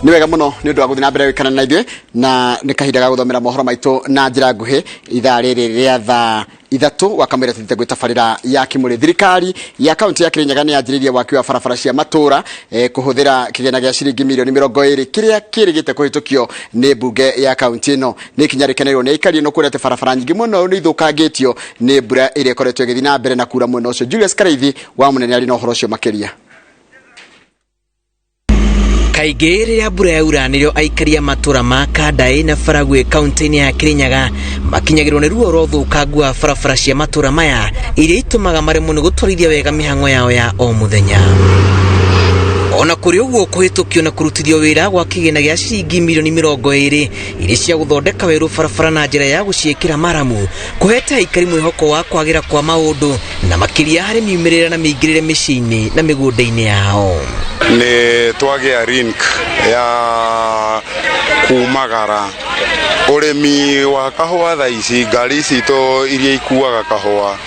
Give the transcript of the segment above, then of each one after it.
Nĩ wega mũno nĩ ũndũ wa gũthiĩ na mbere gwĩkana na ithuĩ, na nĩ kahinda ga gũthomera mohoro maitũ na njĩra nguhĩ ithaa rĩrĩ rĩa thaa 3 wakamwĩra tũthiĩte gwĩ tabarĩra ya Kĩmũrĩ. Thirikari ya kaunti ya Kĩrĩnyaga nĩ yanjĩrĩirie waki wa barabara cia matũũra kũhũthĩra kĩgĩna gĩa ciringi mirioni 20 kĩrĩa kĩrĩgĩte kũhĩtũkio nĩ mbunge ya kaunti ĩno. Nĩ ikinya rĩkeneirwo nĩ aikari ĩno kuona atĩ barabara nyingĩ mũno nĩ ithũkangĩtio nĩ mbura ĩrĩa ĩkoretwo ĩgĩthiĩ na mbere na kura mwena ũcio. Julius Karaithi wa Mũnene arĩ na ũhoro ũcio makĩria. Kaingĩ rĩrĩa mbura yaura nĩrĩo aikari a matũra ma Kandaĩ na Baragwi kaunti-inĩ ya Kĩrĩnyaga makinyagĩrwo nĩ ruo rwa ũthũkangu wa barabara cia matũra maya iria itũmaga maremwo nĩ gũtwarithia wega mĩhang'o yao ya o mũthenya. Ona kũrĩ ũguo, kũhĩtũkio na kũrutithio wĩra gwa kĩgĩna gĩa ciringi mirioni 20 iria cia gũthondeka werũ barabara na njĩra ya gũciĩkĩra maramu kũhete aikari mwĩhoko wa kwagĩra kwa maũndũ na makĩria harĩ miumĩrĩre na mĩingĩrĩre mĩciĩ-inĩ na mĩgũnda-inĩ yao. Nĩ twagĩa link ya kumagara ũrĩmi wa kahũa. Thaa ici ngari citũ iria ikuaga kahũa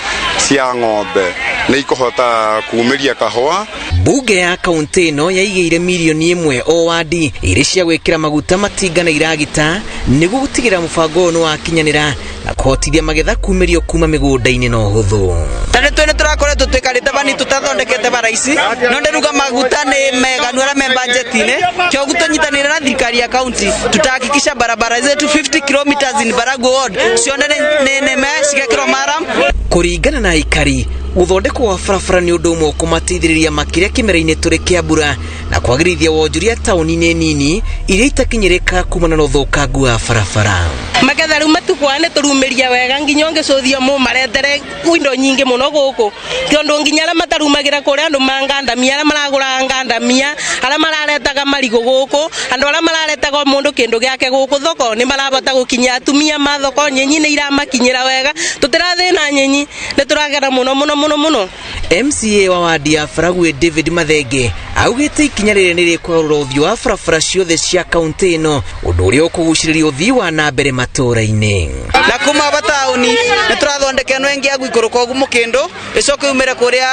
cia ng'ombe nĩ ikũhota kumĩria kahũa. Mbunge ya kaunti ĩno yaigĩire mirioni 1 o wandi irĩ cia gwĩkĩra maguta matinga na iragita nĩguo gũtigĩrĩra mũbango ũyũ nĩ wakinyanĩra na kũhotithia magetha kumĩrio kuma mĩgũnda-inĩ na ũhũthũ. Ta nĩ twĩ nĩ tũrakoretwo twĩkarĩte bani tũtathondekete bara ici, no ndĩruga maguta nĩ meganu arĩa me bajeti-inĩ kĩogu tũnyitanĩire na thirikari ya kaunti, tutahakikisha barabara zetu 50 kilometers in Baragwi ward ciothe nĩ nĩme cigekĩrwo maram. Kũringana na aikari, gũthondekwo gwa barabara nĩ ũndũ ũmwe ũkũmateithĩrĩria makĩria kĩmera-inĩ tũrĩ kĩa mbura na kwagĩrithia wonjoria taũni-inĩ nini iria itakinyĩrĩka kumana na ũthũkangu wa barabara. Magetha rĩu matukũ aya nĩ tũrumĩria wega, nginya ũngĩcũthia mũmaretere indo nyingĩ mũno gũkũ, tondũ nginya arĩa matarumagĩra kũrĩa, andũ ma ngandamia, arĩa maragũraga ngandamia, arĩa mararetaga marigũ gũkũ, andũ arĩa mararetaga o mũndũ kĩndũ gĩake gũkũ thoko nĩ marabota gũkinyia atumia ma thoko. Nyenyi nĩ iramakinyĩra wega, tũtirathĩna nyenyi, nĩ tũragera mũno mũno mũno mũno. MCA wa wadi ya Baragwi David Mathenge augĩte ikinya rĩrĩ nĩ rĩkũgarũra ũthiũ wa barabara ciothe cia kaunti ĩno, ũndũ ũrĩa ũkũgucĩrĩria ũthii wa na mbere matũũra-inĩ. Na kuma aba taũni nĩ tũrathondeka ĩno ĩngĩ ya gũikũrũka ũguo mũkĩndũ, ĩcoke yumĩre kũrĩa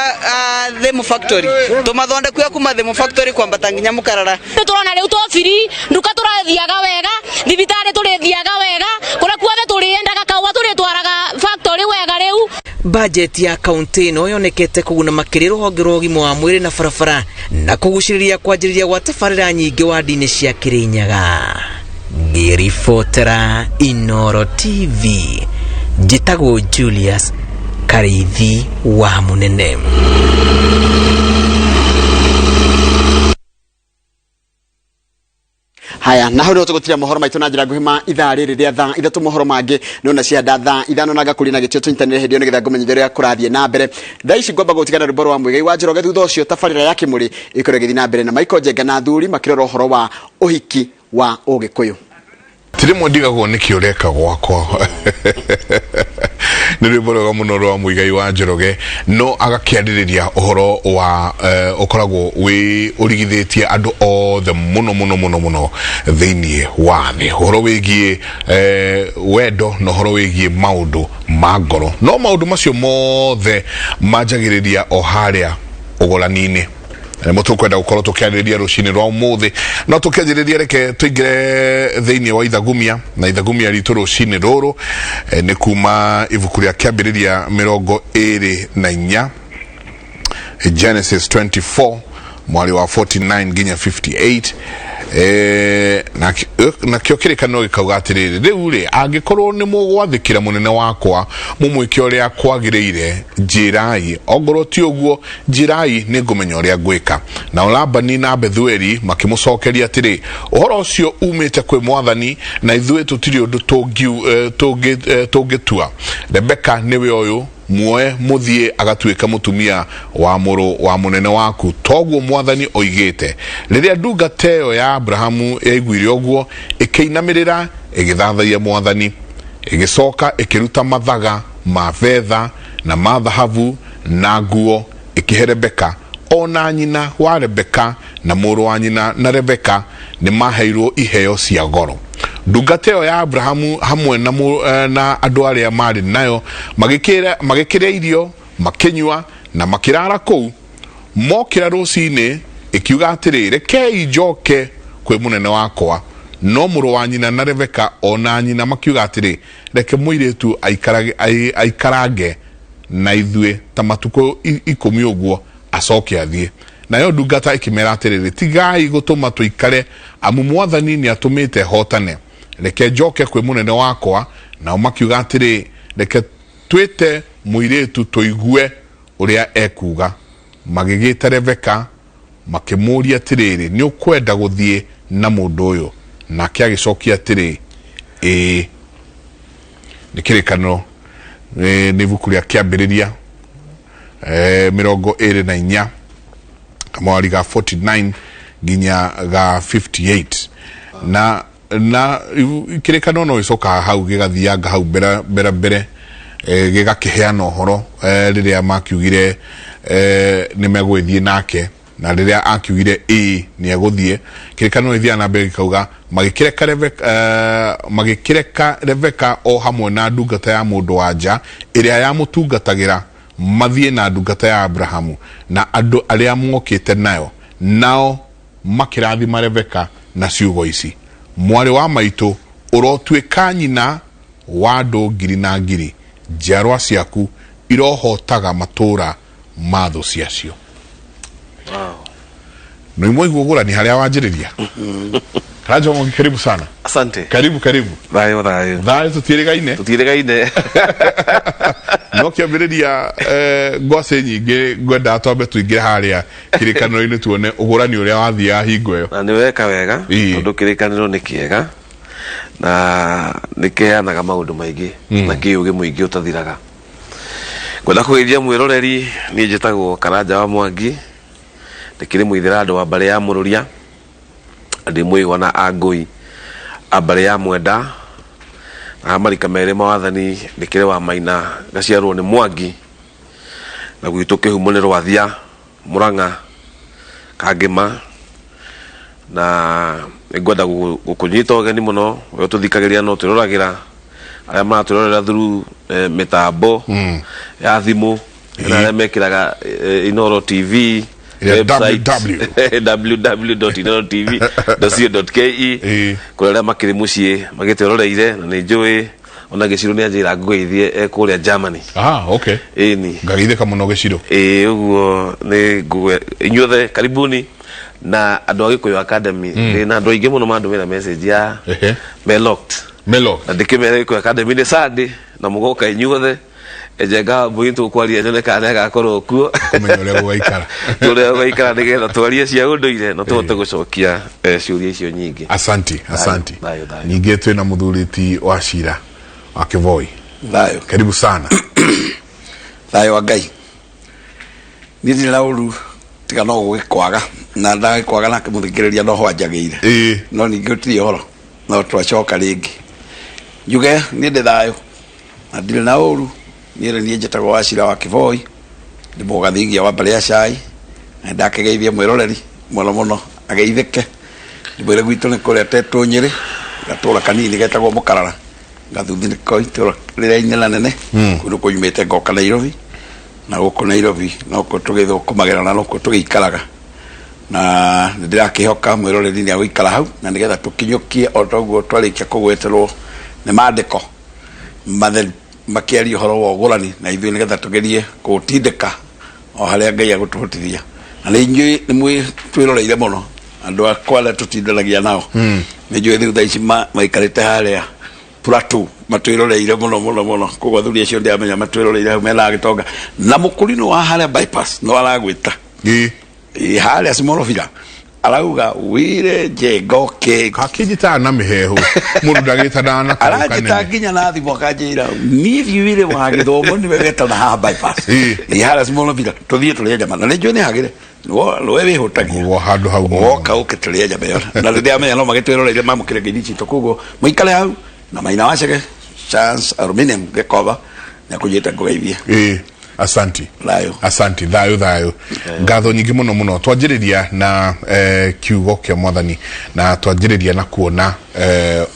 Thimu factory, tũmathondeku ya kuma Thimu factory kwambata nginya Mũkarara. Nĩ tũrona rĩu tũbiri nduka tũrathiaga wega, thibitarĩ tũrĩthiaga wega, kũrĩa kuothe tũrĩendaga kahũa tũrĩtwaraga factory wega rĩu. Bajeti ya kaunti ĩno yonekete kũguna makĩria rũhonge rwa ũgima wa mwĩrĩ na barabara na kũgucĩrĩria kwanjĩrĩria gwa tabarĩra nyingĩ wandi-inĩ cia Kĩrĩnyaga. Ngĩribotera Inoro TV, njĩtagwo Julius Karĩithi wa Mũnene. Haya, na hau nĩho tũgũtiria mohoro maitũ na njĩra nguhĩ ma ithaa rĩrĩ rĩa thaa 3. Mohoro mangĩ nona cianda thaa 5 na ngakũria na gĩtĩo tũnyitanĩre hĩndĩ ĩyo nĩgetha ngũmenyithie ũrĩa kũrathiĩ na mbere. Thaa ici ngwamba gũtigana rwĩmbo rwa Mũigai wa Njoroge, thutha ũcio tabarĩra ya Kĩmũrĩ ĩkorwo ĩgĩthiĩ na mbere na Michael Njenga na athuri makĩrora ũhoro wa ũhiki wa Ũgĩkũyũ. Ti rĩmwe ndigagwo nĩkĩ ũreka gwakwa. Nĩ rwĩmbo rwega mũno rwa Mũigai wa Njoroge, no agakĩarĩrĩria ũhoro wa ũkoragwo wĩ ũrigithĩtie andũ othe mũno mũno mũno mũno thĩinĩ wa thĩ, ũhoro wĩgiĩ wendo na ũhoro wĩgiĩ maũndũ ma ngoro. No maũndũ macio mothe manjagĩrĩria o harĩa ũgũrani-inĩ nĩmo tũkwenda gũkorwo tũkĩarĩrĩria rũcinĩ rwa ũmũthĩ. No tũkĩanjĩrĩria, reke tũingĩre thĩinĩ wa ithagumia, na ithagumia ritũ rũcinĩ rũrũ nĩ kuma ibuku rĩa Kĩambĩrĩria 24, Genesis 24 mwari wa 49 nginya 58. Nakĩo kĩrĩkanĩro gĩkauga atĩrĩrĩ, rĩu rĩ, angĩkorwo nĩ mũgwathĩkĩra mũnene wakwa, mũmwĩke ũrĩa kwagĩrĩire, njĩrai; ongorwo ti ũguo, njĩrai, nĩ ngũmenya ũrĩa ngwĩka. Nao Labani na Bethueli makĩmũcokeria atĩrĩ, ũhoro ũcio umĩte kwĩ Mwathani, na ithuĩ tũtirĩ ũndũ tũngĩtua. Rebeka nĩwe ũyũ, muoe mũthiĩ agatuĩka mũtumia wa mũrũ wa mũnene waku, toguo Mwathani oigĩte. Rĩrĩa ndungata ĩyo ya Abrahamu yaiguire ũguo, ĩkĩinamĩrĩra ĩgĩthathaiya Mwathani. Ĩgĩcoka ĩkĩruta mathaga ma betha na ma thahabu na nguo, ĩkĩhe Rebeka. O na nyina wa Rebeka na mũrũ wa nyina na Rebeka nĩ maaheirwo iheo cia goro. Ndungata ĩyo ya Abrahamu hamwe na andũ arĩa maarĩ nayo magĩkĩrĩa irio, makĩnyua na makĩrara kũu. Mokĩra rũcinĩ, ĩkiuga atĩrĩ, rekei njoke Kwĩ mũnene wakwa. No mũrũ wa nyina na Rebeka o na nyina makiuga atĩrĩ, Reke mũirĩtu aikarange na ithuĩ ta matukũ ikũmi ũguo, acoke athiĩ. Nayo ndungata ĩkĩmera atĩrĩrĩ, Tigai gũtũma tũikare, amu Mwathani nĩatũmĩte hootane. Reke njoke kwĩ mũnene wakwa. Nao makiuga atĩrĩ, Reke twĩte mũirĩtu tũigue ũrĩa ekuuga. Magĩgĩĩta Rebeka, makĩmũũria atĩrĩrĩ, Nĩũkwenda gũthiĩ na mũndũ ũyũ? Nake agĩcokia atĩrĩ, Ĩĩ. Nĩ kĩrĩkanĩro, nĩ ibuku rĩa Kĩambĩrĩria 24, kamwari ga 49 nginya ga 58. Na kĩrĩkanĩro no gĩcokaga hau gĩgathianga hau mbere mbere mbere, gĩgakĩheana ũhoro, rĩrĩa makiugire nĩ megũgĩthiĩ nake, na rĩrĩa akiugire ĩĩ nĩ egũthiĩ. Kĩrĩkanĩro gĩthiaga na mbere gĩkauga, magĩkĩreka Rebeka o hamwe na ndungata ya mũndũ wa nja ĩrĩa yamũtungatagĩra mathiĩ na ndungata ya Abrahamu na andũ arĩa mokĩte nayo. Nao makĩrathima Rebeka na ciugo ici, Mwarĩ wa maitũ, ũrotuĩka nyina wa andũ ngiri na ngiri, njiarwa ciaku irohootaga matũũra ma thũ ciacio. Nĩ mwaigua ũgũrani harĩa wanjĩrĩria. Karanja Mwangi, karibu sana. Asante. Karibu, karibu. Thayũ, thayũ. Thayũ, tũtiĩrĩgaine. Tũtiĩrĩgaine. No kĩambĩrĩria, ngwacĩ nyingĩ ngwendaga twambe tũingĩre harĩa kĩrĩkanĩro-inĩ tuone ũgũrani ũrĩa wathiaga hingo ĩyo. Na nĩ weka wega, tondũ kĩrĩkanĩro nĩ kĩega na nĩ kĩheanaga maũndũ maingĩ na kĩũgĩ mũingĩ ũtathiraga. Ngwenda kũgeithia mwĩroreri, niĩ njĩtagwo Karanja wa Mwangi, ndĩkĩrĩ mũithĩrandũ wa mbarĩ ya Mũrũria, ndĩ mũigwa na Angũi a mbarĩ ya Mwenda, na marika merĩ ma wathani ndĩkĩrĩ wa Maina, ngaciarwo nĩ Mwangi, na gwitũ kĩhumo nĩ Rwathia, Mũrang'a, Kangĩma, na nĩngwenda gũkũnyita ũgeni mũno we ũtũthikagĩrĩria na ũtwĩroragĩra, arĩa maratwĩrorera through mĩtambo ya thimũ na arĩa mekĩraga Inooro TV website www.inoorotv.co.ke, kũrĩ arĩa makĩrĩ mũciĩ magĩtwĩroreire, na nĩ njũĩ ona Gĩcirũ nĩ anjĩra ngũgeithie e kũrĩa Germany. Ah, okay. Ĩni. Ngageithĩka mũno Gĩcirũ. Ĩĩ, ũguo nĩ ngũgwe inyuothe karibuni na andũ a Gĩkũyũ Academy. Ndĩ na andũ aingĩ mũno mandũmĩra message ya me locked. Me locked. Na ndĩkĩmere Gĩkũyũ Academy nĩ Sunday na mũgoka inyuothe. Njenga Mbui tũkwaria nyone kana nĩagakorwo kuo. Kũmenya ũrĩa gũgaikara. Ũrĩa gũgaikara nĩgetha twarie cia ũndũire na tũhote gũcokia ciũria icio nyingĩ. Asanti, asanti. Thayũ, thayũ. Ningĩ twĩna mũthuri wa Cira wa Kĩboi. Thayũ. Karibu sana. Thayũ wa Ngai. Niĩ ndirĩ na ũru tiga no gũgĩkwaga, na ndagĩkwaga nake mũthikĩrĩria no hwanjagĩire. No ningĩ gũtirĩ ũhoro, no twacoka rĩngĩ. Njuge niĩ ndĩ thayũ na ndirĩ na ũru. Niĩ nĩ niĩ njĩtagwo Wacira wa Kĩboi, ndĩ mũgathigia wa mbarĩ ya cai, na ndakĩgeithia mwĩroreri mũno mũno ageithĩke. Ndĩmwĩre gwitũ nĩ kũrĩa Tetũ Nyĩrĩ, gatũra kanini getagwo Mũkarara, gathuthi nĩko itũra rĩrĩa inenanene. Kũu nĩkuo nyumĩte ngoka Nairobi, na gũkũ Nairobi nokuo tũgĩthũkũmagĩra na nokuo tũgĩikaraga, na nĩ ndĩrakĩhoka mwĩroreri nĩ agũikara hau na nĩgetha tũkinyũkie o ta ũguo twarĩkia kũgweterwo nĩ mandĩko matheru makĩaria ũhoro wa ũgũrani na ithuĩ nĩgetha tũgerie kũũtindĩka o harĩa Ngai agũtũhotithia. Na nĩ inyuĩ nĩ mwĩ twĩroreire mũno andũ akwa arĩa tũtindanagia nao, nĩ njũĩ rĩu thaa ici maikarĩte harĩa Plateau matwĩroreire mũno mũno mũno. Koguo athuri acio ndĩramenya matwĩroreire hau mena gĩtonga na mũkũrinũ wa harĩa bypass no aragwĩta. Ĩ, harĩa Smallville arauga wire njenga oke. Akĩnjĩtaga na mĩhehu mũndũ ndagĩtanaga na kaũ aranjĩta kanene. Nginya na thimũ akanjĩra niĩ thiĩ wire wa gĩthomo nĩwe wetana haha bypass. Ĩ, harĩa Smallville tũthiĩ tũrĩe nyama na nĩ njũĩ nĩ hagĩre nĩwe wĩhũtagia. Ũguo handũ hau mũno. Woka ũke tũrĩe nyama ĩyo, na rĩrĩa amenya no magĩtwĩroreire mamũkĩre ngeithi citũ. Koguo mũikare hau na Maina Wacege Chance Aluminium Gĩkoba nĩakũnjĩte ngũgeithie. Ĩĩ, asanti. Thayũ. Asanti, thayũ, thayũ. Ngatho nyingĩ mũno mũno. Twanjĩrĩria na kiugo kĩa Mwathani na twanjĩrĩria na kuona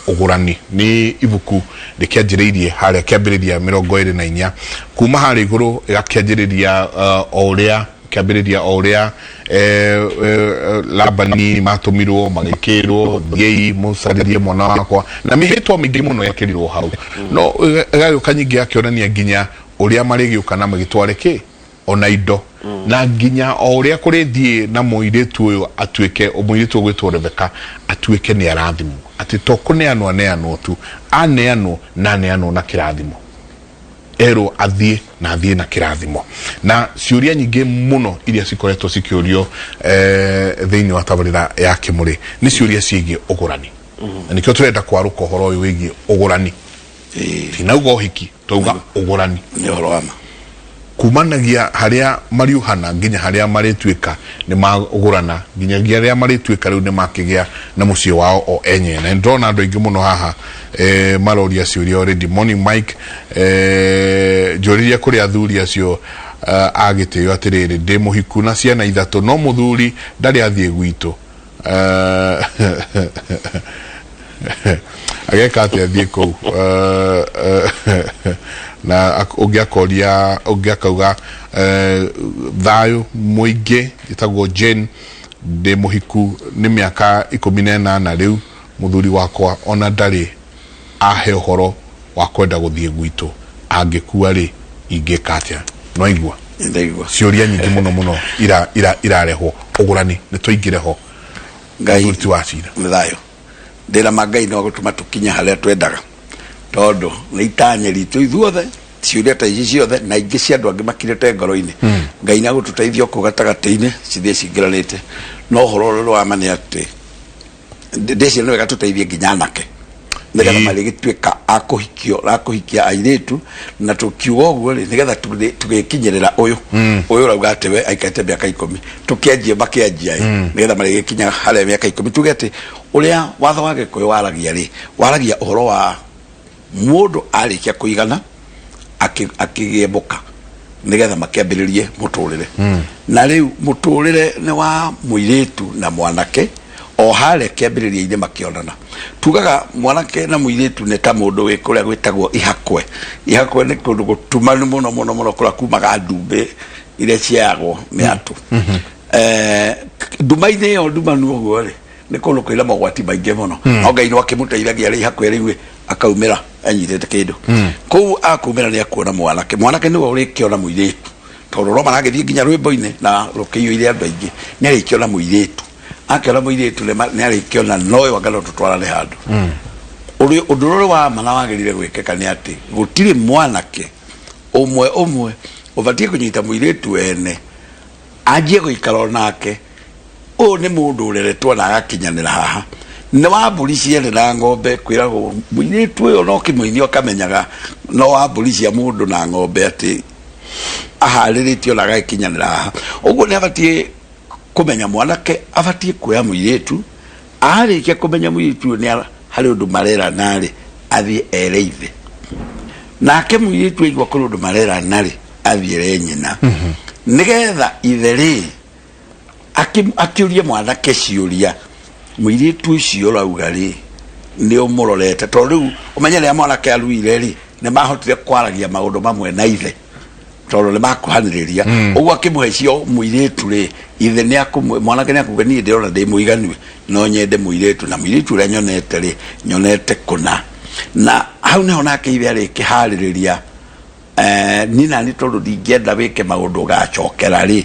ũgũrani. Nĩ ibuku rĩkĩanjĩrĩirie harĩa kĩambĩrĩria 24 kuma harĩa igũrũ ĩgakĩanjĩrĩria o ũrĩa Kĩambĩrĩria o ũrĩa eh, eh, Labani matũmirwo magĩkĩrwo thiĩi mũcarĩrie mwana wakwa na mĩhĩtwa mĩingĩ mũno yekĩrirwo hau no ĩgagĩũka nyingĩ yakĩonania nginya ũrĩa marĩgĩũka na magĩtware kĩ ona indo na nginya o ũrĩa kũrĩthiĩ na mũirĩtu ũyũ atuĩke mũirĩtu ũgwĩtwo Rebeka atuĩke nĩ arathimwo atĩ to kũneanwo aneanwo tu aneanwo na aneanwo na kĩrathimo erwo athiĩ na athiĩ na kĩrathimo na ciũria nyingĩ mũno iria cikoretwo cikĩũrio eh, thĩinĩ wa tabarĩra ya kĩmũrĩ nĩ ciũria ciĩgiĩ ũgũrani na nĩkĩo tũrenda kwarũka ũhoro ũyũ wĩgiĩ ũgũrani tinauga ũhiki twauga ũgũrani nĩ ũhoro wa ma kumanagia harĩa mariũhana nginya harĩa marĩtuĩka nĩ magũrana nginyagia arĩa marĩtuĩka rĩu nĩ makĩgĩa na mũciĩ wao o enyewe na nĩndĩrona andũ aingĩ mũno haha eh, maroria ciũria already morning Mike eh, njũrĩria kũrĩ athuri acio uh, a gĩtĩo atĩrĩrĩ ndĩ mũhiku na ciana ithatũ no mũthuri ndarĩ athiĩ gwitũ Eh, ageka atĩa athiĩ kũu Eh, eh, na ak- ũngĩ akoria ũngĩ akauga eh, thayũ mũingĩ ĩtagwo Jane ndĩ mũhiku nĩ mĩaka 18 rĩu mũthuri wakwa ona ndarĩ ahe ũhoro wa kwenda gũthiĩ gwitũ angĩkua rĩ ingĩka atĩa no igua Ndaigua. Ciũria nyingĩ mũno mũno ira ira irarehwo ũgũrani nĩ tũingĩre ho. Ngai Mũthuri ti wa cira. Nĩ thayũ ndĩra ma Ngai no gũtũma tũkinye harĩa twendaga tondũ nĩ itanya ritũ ithuothe ciũria ta ici ciothe na ingĩ cia andũ angĩ makirĩte ngoro-inĩ. Ngai nĩ agũtũteithia kũu gatagatĩ-inĩ cithiĩ cingĩranĩte no ũhoro ũrĩa wa ma nĩ atĩ ndĩciria nĩ wega tũteithie nginya anake nĩgetha marĩgĩtuĩka a kũhikio a kũhikia airĩtu na tũkiuga ũguo rĩ nĩgetha tũgĩkinyĩrĩra ũyũ ũyũ ũrauga atĩ we aikarĩte mĩaka 10 tũkĩanjie makĩanjia ĩ nĩgetha marĩgĩkinya harĩa mĩaka 10 tuge atĩ ũrĩa watho wa Gĩkũyũ waragia rĩ waragia ũhoro wa mũndũ arĩkia kũigana akĩgĩe mũka nĩgetha makĩambĩrĩrie mũtũrĩre na rĩu mũtũrĩre nĩ wa mũirĩtu na mwanake o harĩa kĩambĩrĩria-inĩ makĩonana tugaga mwanake na mũirĩtu nĩ ta mũndũ wĩ kũrĩa gwĩtagwo ihakwe ihakwe nĩ kũndũ gũtumanu mũno mũno mũno kũrĩa kumaga ndumbĩ iria ciayagwo mĩatũ eh, nduma-inĩ ĩyo ndumanu ũguo rĩ nĩ kũndũ kwĩna mogwati maingĩ mũno no Ngai no akĩmũteithagia rĩ ihakwe rĩu akaumĩra anyitĩte kĩndũ kũu akumĩra nĩ akuona mwanake mwanake nĩwe ũrĩkĩona mũirĩtu tondũ ũroma aragĩthiĩ nginya rwĩmbo-inĩ na rũkĩiyũire andũ aingĩ nĩ arĩkĩona mũirĩtu akĩona mũirĩtu nĩ arĩkĩona noyo anga no tũtwarane handũ ũndũ ũrĩa wa ma na wagĩrĩire gwĩkĩka nĩ atĩ gũtirĩ mwanake ũmwe ũmwe ũbatiĩ kũnyita mũirĩtu ene anjie gũikara onake ũyũ nĩ mũndũ ũreretwo na agakinyanĩra haha nĩ wa mbũri ciene na ng'ombe kwĩragwo mũirĩtu ũyũ no kĩmũini ũkamenyaga no wa mbũri cia mũndũ na ng'ombe atĩ aharĩrĩtio na agagĩkinyanĩra haha ũguo nĩ abatiĩ kũmenya mwanake abatiĩ kuoya mũirĩtu arĩkia kũmenya mũirĩtu ũyũ nĩ harĩ ũndũ marerana rĩ athiĩ ere ithe nake mũirĩtu aigua kũrĩ ũndũ marerana rĩ athiĩ ere nyina nĩgetha ithe rĩ akĩũrie mwanake ciũria mũirĩtu ũcio ũrauga rĩ nĩ ũmũrorete tondũ rĩu ũmenye rĩrĩa mwanake aruire rĩ nĩ mahotire kwaragia maũndũ mamwe na ithe tondũ nĩ makuhanĩrĩria ũguo akĩmũhe cio mũirĩtu rĩ ithe nĩ akũmwe mwanake nĩ akuga niĩ ndĩrona ndĩ mũiganue no nyende mũirĩtu na mũirĩtu ũrĩa nyonete rĩ nyonete kũna na hau nĩho nake ithe arĩkĩharĩrĩria eh, niĩ nani tondũ ndingĩenda wĩke maũndũ ũgacokera rĩ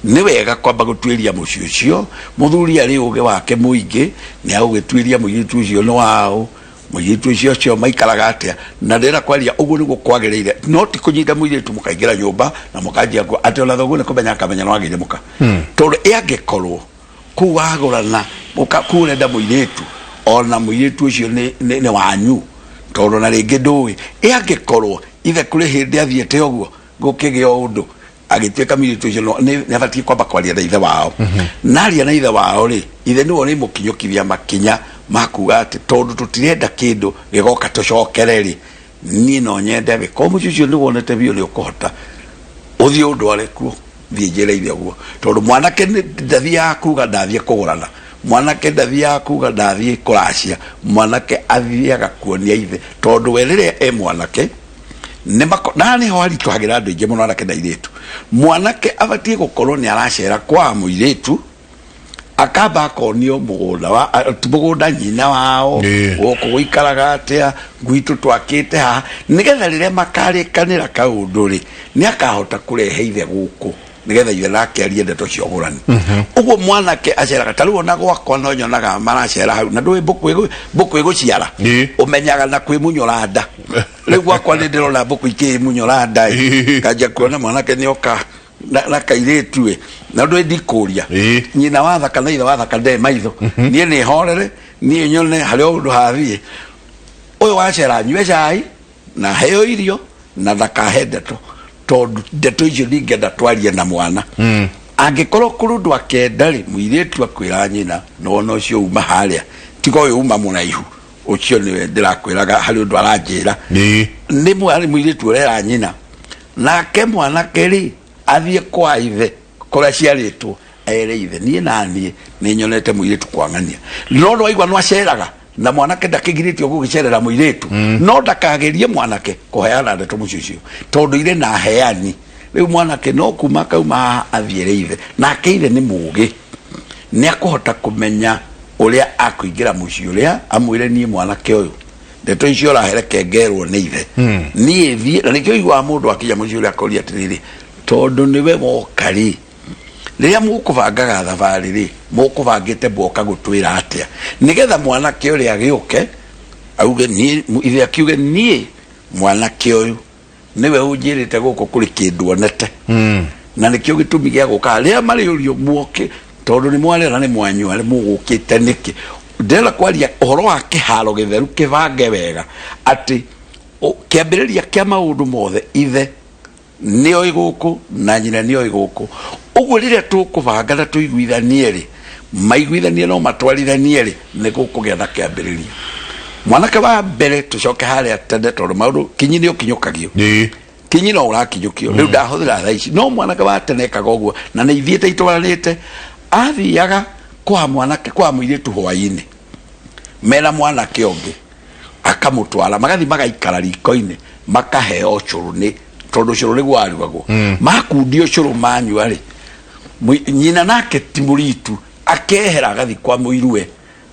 nĩ wega kwamba gũtuĩria mũciĩ ũcio mũthuri arĩ ũgĩ wake mũingĩ nĩ agũgĩtuĩria mũirĩtu ũcio nĩ waũ mũirĩtu ũcio ũcio maikaraga atĩa na ndĩrenda kwaria ũguo nĩguo kwagĩrĩire no ti kũnyita mũirĩtu mũkaingĩra nyũmba na mũkanjia atĩ ona thoguo nĩ kũmenya akamenya no agĩire mũka tondũ ĩ angĩkorwo kũu wagũrana kũu ũrenda mũirĩtu ona mũirĩtu ũcio nĩ wanyu tondũ na rĩngĩ ndũĩ ĩ angĩkorwo ithe kũrĩ hĩndĩ athiĩte ũguo gũkĩgĩa ũndũ agĩtuĩka mũirĩtu ũcio nĩ abatiĩ kwamba kwaria na ithe wao na aria na ithe wao rĩ ithe nĩwe ũrĩmũkinyũkithia makinya ma kuga atĩ tondũ tũtirenda kĩndũ gĩgoka tũcokere rĩ niĩ no nyende angĩkorwo mũciĩ ũcio nĩ wonete biũ nĩ ũkũhota ũthiĩ ũndware kuo thiĩ njĩre ithe ũguo tondũ mwanake ndathiaga kuga ndathiĩ kũgũrana mwanake ndathiaga kuga ndathiĩ kũracia mwanake athiaga kuonia ithe tondũ we rĩrĩa e mwanake Nĩ mako na nĩho haritũhagĩra andũ aingĩ mũno, anake na airĩtu. Mwanake abatiĩ gũkorwo nĩ aracera kwa mũirĩtu, akamba akonio mũgũnda wa ti mũgũnda, nyina wao, gũkũ gũikaraga atĩa, gwitũ twakĩte haha, nĩgetha rĩrĩa makarĩkanĩra kaũndũ rĩ, nĩ akahota kũrehe ithe gũkũ, nĩgetha ithe nake arie ndeto cia ũgũrani. Ũguo mwanake aceraga. Ta rĩu ona gwakwa no nyonaga maracera hau, na ndũĩ mbũkũ ĩgũciara ũmenyaga na kwĩmunyũra nda. Rĩu gwakwa nĩ ndĩrona mbũkũ ikĩmunyũra nda ĩ. Nganjia kuona mwanake nĩoka na kairĩtu ĩ, na ndũĩ ndikũria nyina wa thaka na ithe wa thaka nde maitho. Niĩ nĩ horere, niĩ nyone harĩa ũndũ hathiĩ. Ũyũ wacera anyue cai na heo irio na ndakahe ndeto, tondũ ndeto icio ndingĩenda twarie na mwana. Angĩkorwo kũrĩ ũndũ akenda rĩ, mũirĩtu akwĩra nyina, nĩwona ũcio uma harĩa, tiga ũyũ uma mũraihu, ũcio nĩwe ndĩrakwĩraga harĩ ũndũ aranjĩra. Nĩ mwana mũirĩtu ũrera nyina, nake mwanake rĩ, athiĩ kwa ithe kũrĩa ciarĩtwo, ere ithe, niĩ na niĩ nĩ nyonete mũirĩtu kwang'ania. No nĩwaigua no aceraga na mwanake ndakĩgirĩtio gũgĩcerera mũirĩtu, no ndakagerie mwanake kũheana ndeto mũciĩ ũcio, tondũ irĩ na heani. Rĩu mwanake no kuma kauma haha athiĩre ithe, nake ithe nĩ mũgĩ, nĩ akũhota kũmenya ũrĩa akũingĩra mũciĩ ũrĩa amwĩre, niĩ mwanake ũyũ, ndeto icio ũrahereke ngerwo nĩ ithe. Niĩ thiĩ na nĩkĩo iguaga mũndũ akinya mũciĩ ũrĩa akoria atĩrĩrĩ, tondũ nĩwe woka rĩ, rĩrĩa mũkũbangaga thabarĩ rĩ, mũkũbangĩte mwoka gũtwĩra atĩa, nĩgetha mwanake ũrĩa agĩũke auge niĩ, ithe akiuge niĩ mwanake ũyũ nĩwe ũnjĩrĩte gũkũ kũrĩ kĩndũ onete, na nĩkĩo gĩtũmi gĩa gũka. Rĩrĩa marĩũrio muoke, tondũ nĩ mwarera, nĩ mwanyua, nĩ mũgũkĩte nĩkĩ? Ndĩrenda kwaria ũhoro wa kĩharo gĩtheru kĩbange wega, atĩ kĩambĩrĩria kĩa maũndũ mothe ithe nĩoĩ gũkũ na nyina nĩoĩ gũkũ. Ũguo rĩrĩa tũkũbanga na tũiguithanie rĩ, maiguithanie no matwarithanie rĩ, nĩ gũkũgĩa na kĩambĩrĩria. Mwanake wa mbere, tũcoke harĩa tene, tondũ maũndũ kinyi nĩ ũkinyũkagio, kinyi no ũrakinyũkio rĩu ndahũthĩra thaa ici. No mwanake wa tene ekaga ũguo, na nĩ ithiĩte itwaranĩte. Athiaga kwa mwanake, kwa mũirĩtu hwainĩ mena mwanake ũngĩ, akamũtwara, magathiĩ magaikara riko-inĩ, makaheo ũcũrũ, nĩ tondũ ũcũrũ nĩguo warugagwo. Makundio ũcũrũ manyua rĩ, nyina nake ti mũritu, akehera agathiĩ kwa mũiruwe,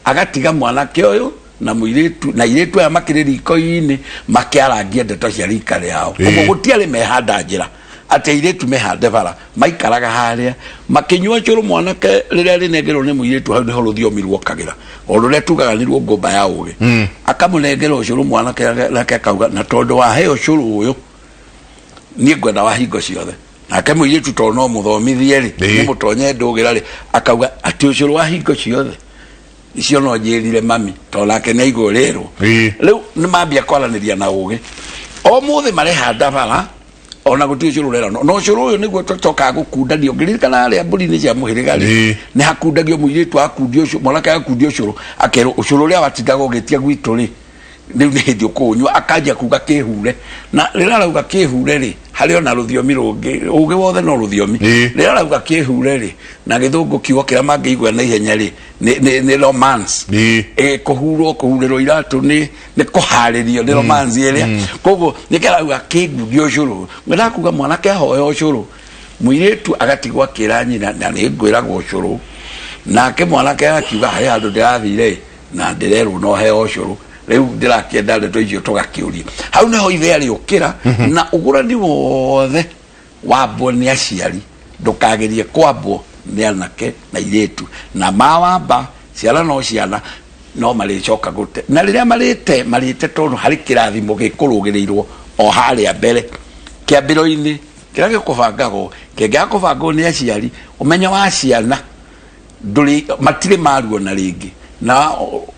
agatiga mwanake ũyũ na mũirĩtu na irĩtu aya makĩrĩ riko-inĩ makĩarangia ndeto cia rika rĩao. Ũguo gũtiarĩ mehanda njĩra atĩ airĩtu mehande bara, maikaraga harĩa makĩnyua cũrũ. Mwanake rĩrĩa rĩnengerwo nĩ mũirĩtu, hau nĩho rũthiomi ruokagĩra, o rũrĩa tugaga nĩ ruo ngũmba ya ũgĩ. Akamũnengera ũcũrũ mwanake, nake akauga, na tondũ waheo ũcũrũ ũyũ, niĩ ngwenda wa hingo ciothe. Nake mũirĩtu, tondũ no mũthomithie rĩ, nĩ mũtonye ndũgĩra rĩ, akauga atĩ ũcũrũ wa hingo ciothe icio no njĩrire mami, tondũ nake nĩ aigua ũrĩrwo. Rĩu nĩ mambia kwaranĩria na ũgĩ. O mũthĩ marehanda bara, ona gũtirĩ ũcũrũ ũrera, no ũcũrũ ũyũ nĩguo tũcokaga gũkundanio. Ngĩririkana harĩa mbũri-inĩ cia mũhĩrĩga rĩ, nĩ hakundagio mũirĩtu akundio ũcũrũ, mwanake akundio ũcũrũ, akerwo ũcũrũ ũrĩa watindaga ũgĩtia gwitũ rĩ, rĩu nĩ hĩndĩ ũkũũnyua. Akanjia kuga kĩhure, na rĩrĩa arauga kĩhure rĩ, harĩ ona rũthiomi rũngĩ, ũgĩ wothe no rũthiomi. Rĩrĩa arauga kĩhure rĩ, na gĩthũngũ kiugo kĩrĩa mangĩigua na ihenya rĩ, nĩ romance. Kũhurwo, kũhurĩrwo iratũ, nĩ kũharĩrio, nĩ romance ĩrĩa. Koguo nĩkĩo arauga kĩngundio ũcũrũ. Ngwendaga kuga mwanake ahoya ũcũrũ, mũirĩtu agatigwo akĩra nyina, na nĩ ngwĩragwo ũcũrũ. Nake mwanake agakiuga, harĩ handũ ndĩrathire na ndĩrerwo no heo ũcũrũ, rĩu ndĩrakĩenda ndeto icio tũgakĩũria. Hau nĩho ithe arĩũkĩra na ũgũrani wothe wambwo nĩ aciari, ndũkagerie kwambwo nĩ anake na irĩtu na mawamba ciana, no ciana no marĩcoka gũte, na rĩrĩa marĩte marĩte, tondũ harĩ kĩrathimo gĩkũrũgĩrĩirwo o harĩa mbere kĩambĩro-inĩ kĩrĩa gĩkũbangagwo, kĩngĩaga kũbangwo nĩ aciari, ũmenyo wa ciana ndũrĩ, matirĩ maruona rĩngĩ. Na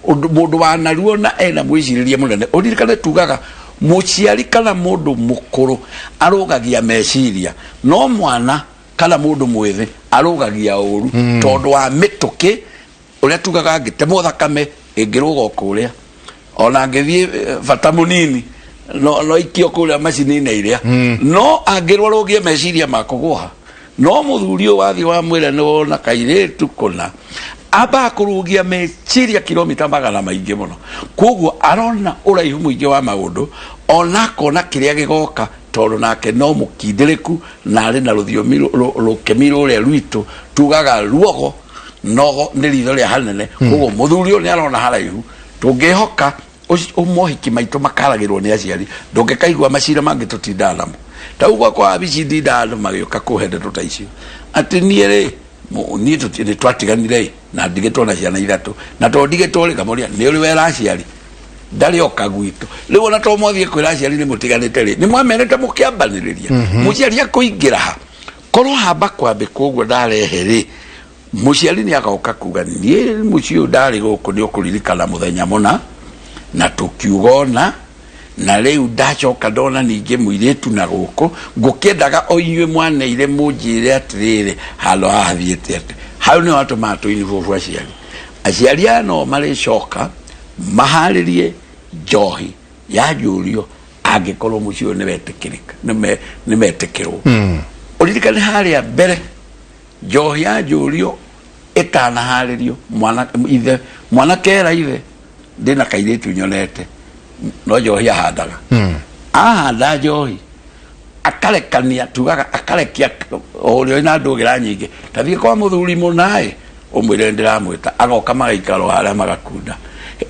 mũndũ wanaruona ena mwĩcirĩrie mũnene. Ũririkane tugaga mũciari kana mũndũ mũkũrũ arũgagia meciria, no mwana kana mũndũ mwĩthĩ arũgagia ũru, tondũ wa mĩtũkĩ ũrĩa tugaga angĩtemwo thakame ĩngĩrũga o kũrĩa, ona angĩthiĩ bata mũnini no ikio kũrĩa macini-inĩ iria, no angĩrwara ũgĩe meciria ma kũgũa. No mũthuri ũyũ wathiĩ wamwĩra nĩ wona kairĩtu kũna, ambaga kũrũgia meciria kilomita magana maingĩ mũno, koguo arona ũraihu mũingĩ wa maũndũ. Ona akona kĩrĩa gĩgoka, tondũ nake no mũkindĩrĩku na arĩ na rũthiomi rũkemi rũrĩa rwitũ tugaga ruogo nogo nĩ ritho rĩa hanene. Koguo mũthuri ũyũ nĩ arona haraihu. Tũngĩhoka mohiki maitũ makaragĩrwo nĩ aciari, ndũngĩkaigua macira mangĩ tũtindaga namo. Ta rĩu gwakwa wabici ndindaga andũ magĩũka kũhe ndeto ta icio atĩ niĩ rĩ, niĩ nĩ twatiganire ĩ, na ndigĩtwo na ciana ithatũ, na tondũ ndigĩtwo rĩ, ngamoria nĩ ũrĩ wera aciari ndarĩ oka gwitũ. Rĩu ona to mwathiĩ kwĩra aciari nĩ mũtiganĩte rĩ, nĩ mwamerĩte mũkĩambanĩrĩria mũciari akũingĩra ha korwo hamba kwambĩkwo ũguo ndarehe rĩ, mũciari nĩ agoka kuga niĩ mũciĩ ũyũ ndarĩ gũkũ nĩ ũkũririkana mũthenya mũna na tũkiuga ũna, na rĩu ndacoka ndona ningĩ mũirĩtu na gũkũ, ngũkĩendaga o inyuĩ mwaneire mũnjĩre atĩrĩrĩ, handũ haha thiĩte atĩ. Hau nĩho hatũmaga tũinibũbu aciari. Aciari aya no marĩcoka maharĩrie njohi ya njũrio angĩkorwo mũciĩ ũyũ nĩwetĩkĩrĩka, nĩmetĩkĩrwo. Ũririkane harĩa mbere njohi ya njũrio ĩtanaharĩrio, mwana ithe mwanake era ithe ndĩna kairĩtu nyonete no njohi ahandaga. Ahanda njohi akarekania, tugaga akarekia o ũrĩa wĩna ndũgĩra nyingĩ, tathiĩ kwa mũthuri mũnaĩ ũmwĩre ndĩramwĩta, agoka magaikara o harĩa magakunda.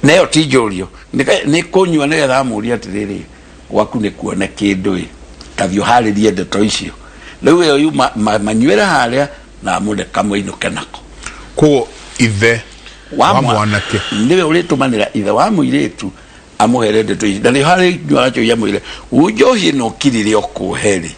Na ĩyo ti njũrio, nĩ kũnyua nĩgetha amũrie atĩrĩrĩ, gwaku nĩ kuone kĩndũ ĩ, tathiĩ ũharĩrie ndeto icio. Rĩu ĩyo yuma manyuĩre harĩa na amũne kamũinũke nako. Koguo ithe wa mwanake nĩwe ũrĩtũmanĩra ithe wa mũirĩtu amũhere ndeto ici, na nĩ harĩ nyuaga njohi amwĩre njohi ĩno ũkirire ũkũhe rĩ,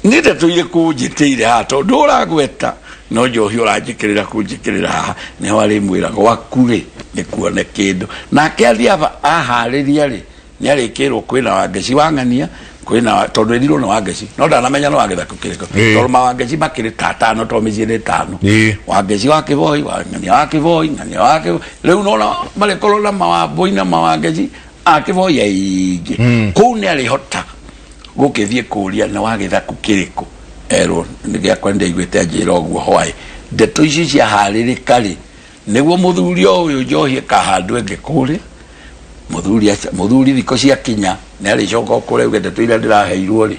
nĩ ndeto irĩkũ ũnjĩtĩire haha, tondũ ũragweta no njohi ũranjĩkĩrĩra kũnjĩkĩrĩra haha. Nĩho arĩmwĩra gwaku rĩ nĩ kuone kĩndũ. Nake athiĩ aharĩria rĩ, nĩ arĩkĩrwo kwĩna Wangeci wa ng'ania, kwĩna tondũ ĩrirwo nĩ Wangeci no ndanamenya nĩ wa gĩthakũ kĩrĩkũ, tondũ mawangeci makĩrĩ ta atano, tondũ mĩciĩ nĩ ĩtano. Wangeci wa Kĩboi, wa ng'ania wa Kĩboi, ng'ania wa Kĩboi. Rĩu nona marĩkorwo na mawambũi na mawangeci a Kĩboi aingĩ kũu. Nĩ arĩhota gũkĩthiĩ kũria nĩ wa gĩthaku kĩrĩkũ, erwo nĩ gĩakwa, nĩndaiguĩte anjĩra ũguo hwaĩ. Ndeto ici ciaharĩrĩka rĩ, nĩguo mũthuri ũyũ njohi ĩkahandwo ĩngĩ kũrĩa mũthuri mũthuri thikũ ciakinya nĩ arĩcoka o kũrĩa auge ndeto iria ndĩraheirwo rĩ,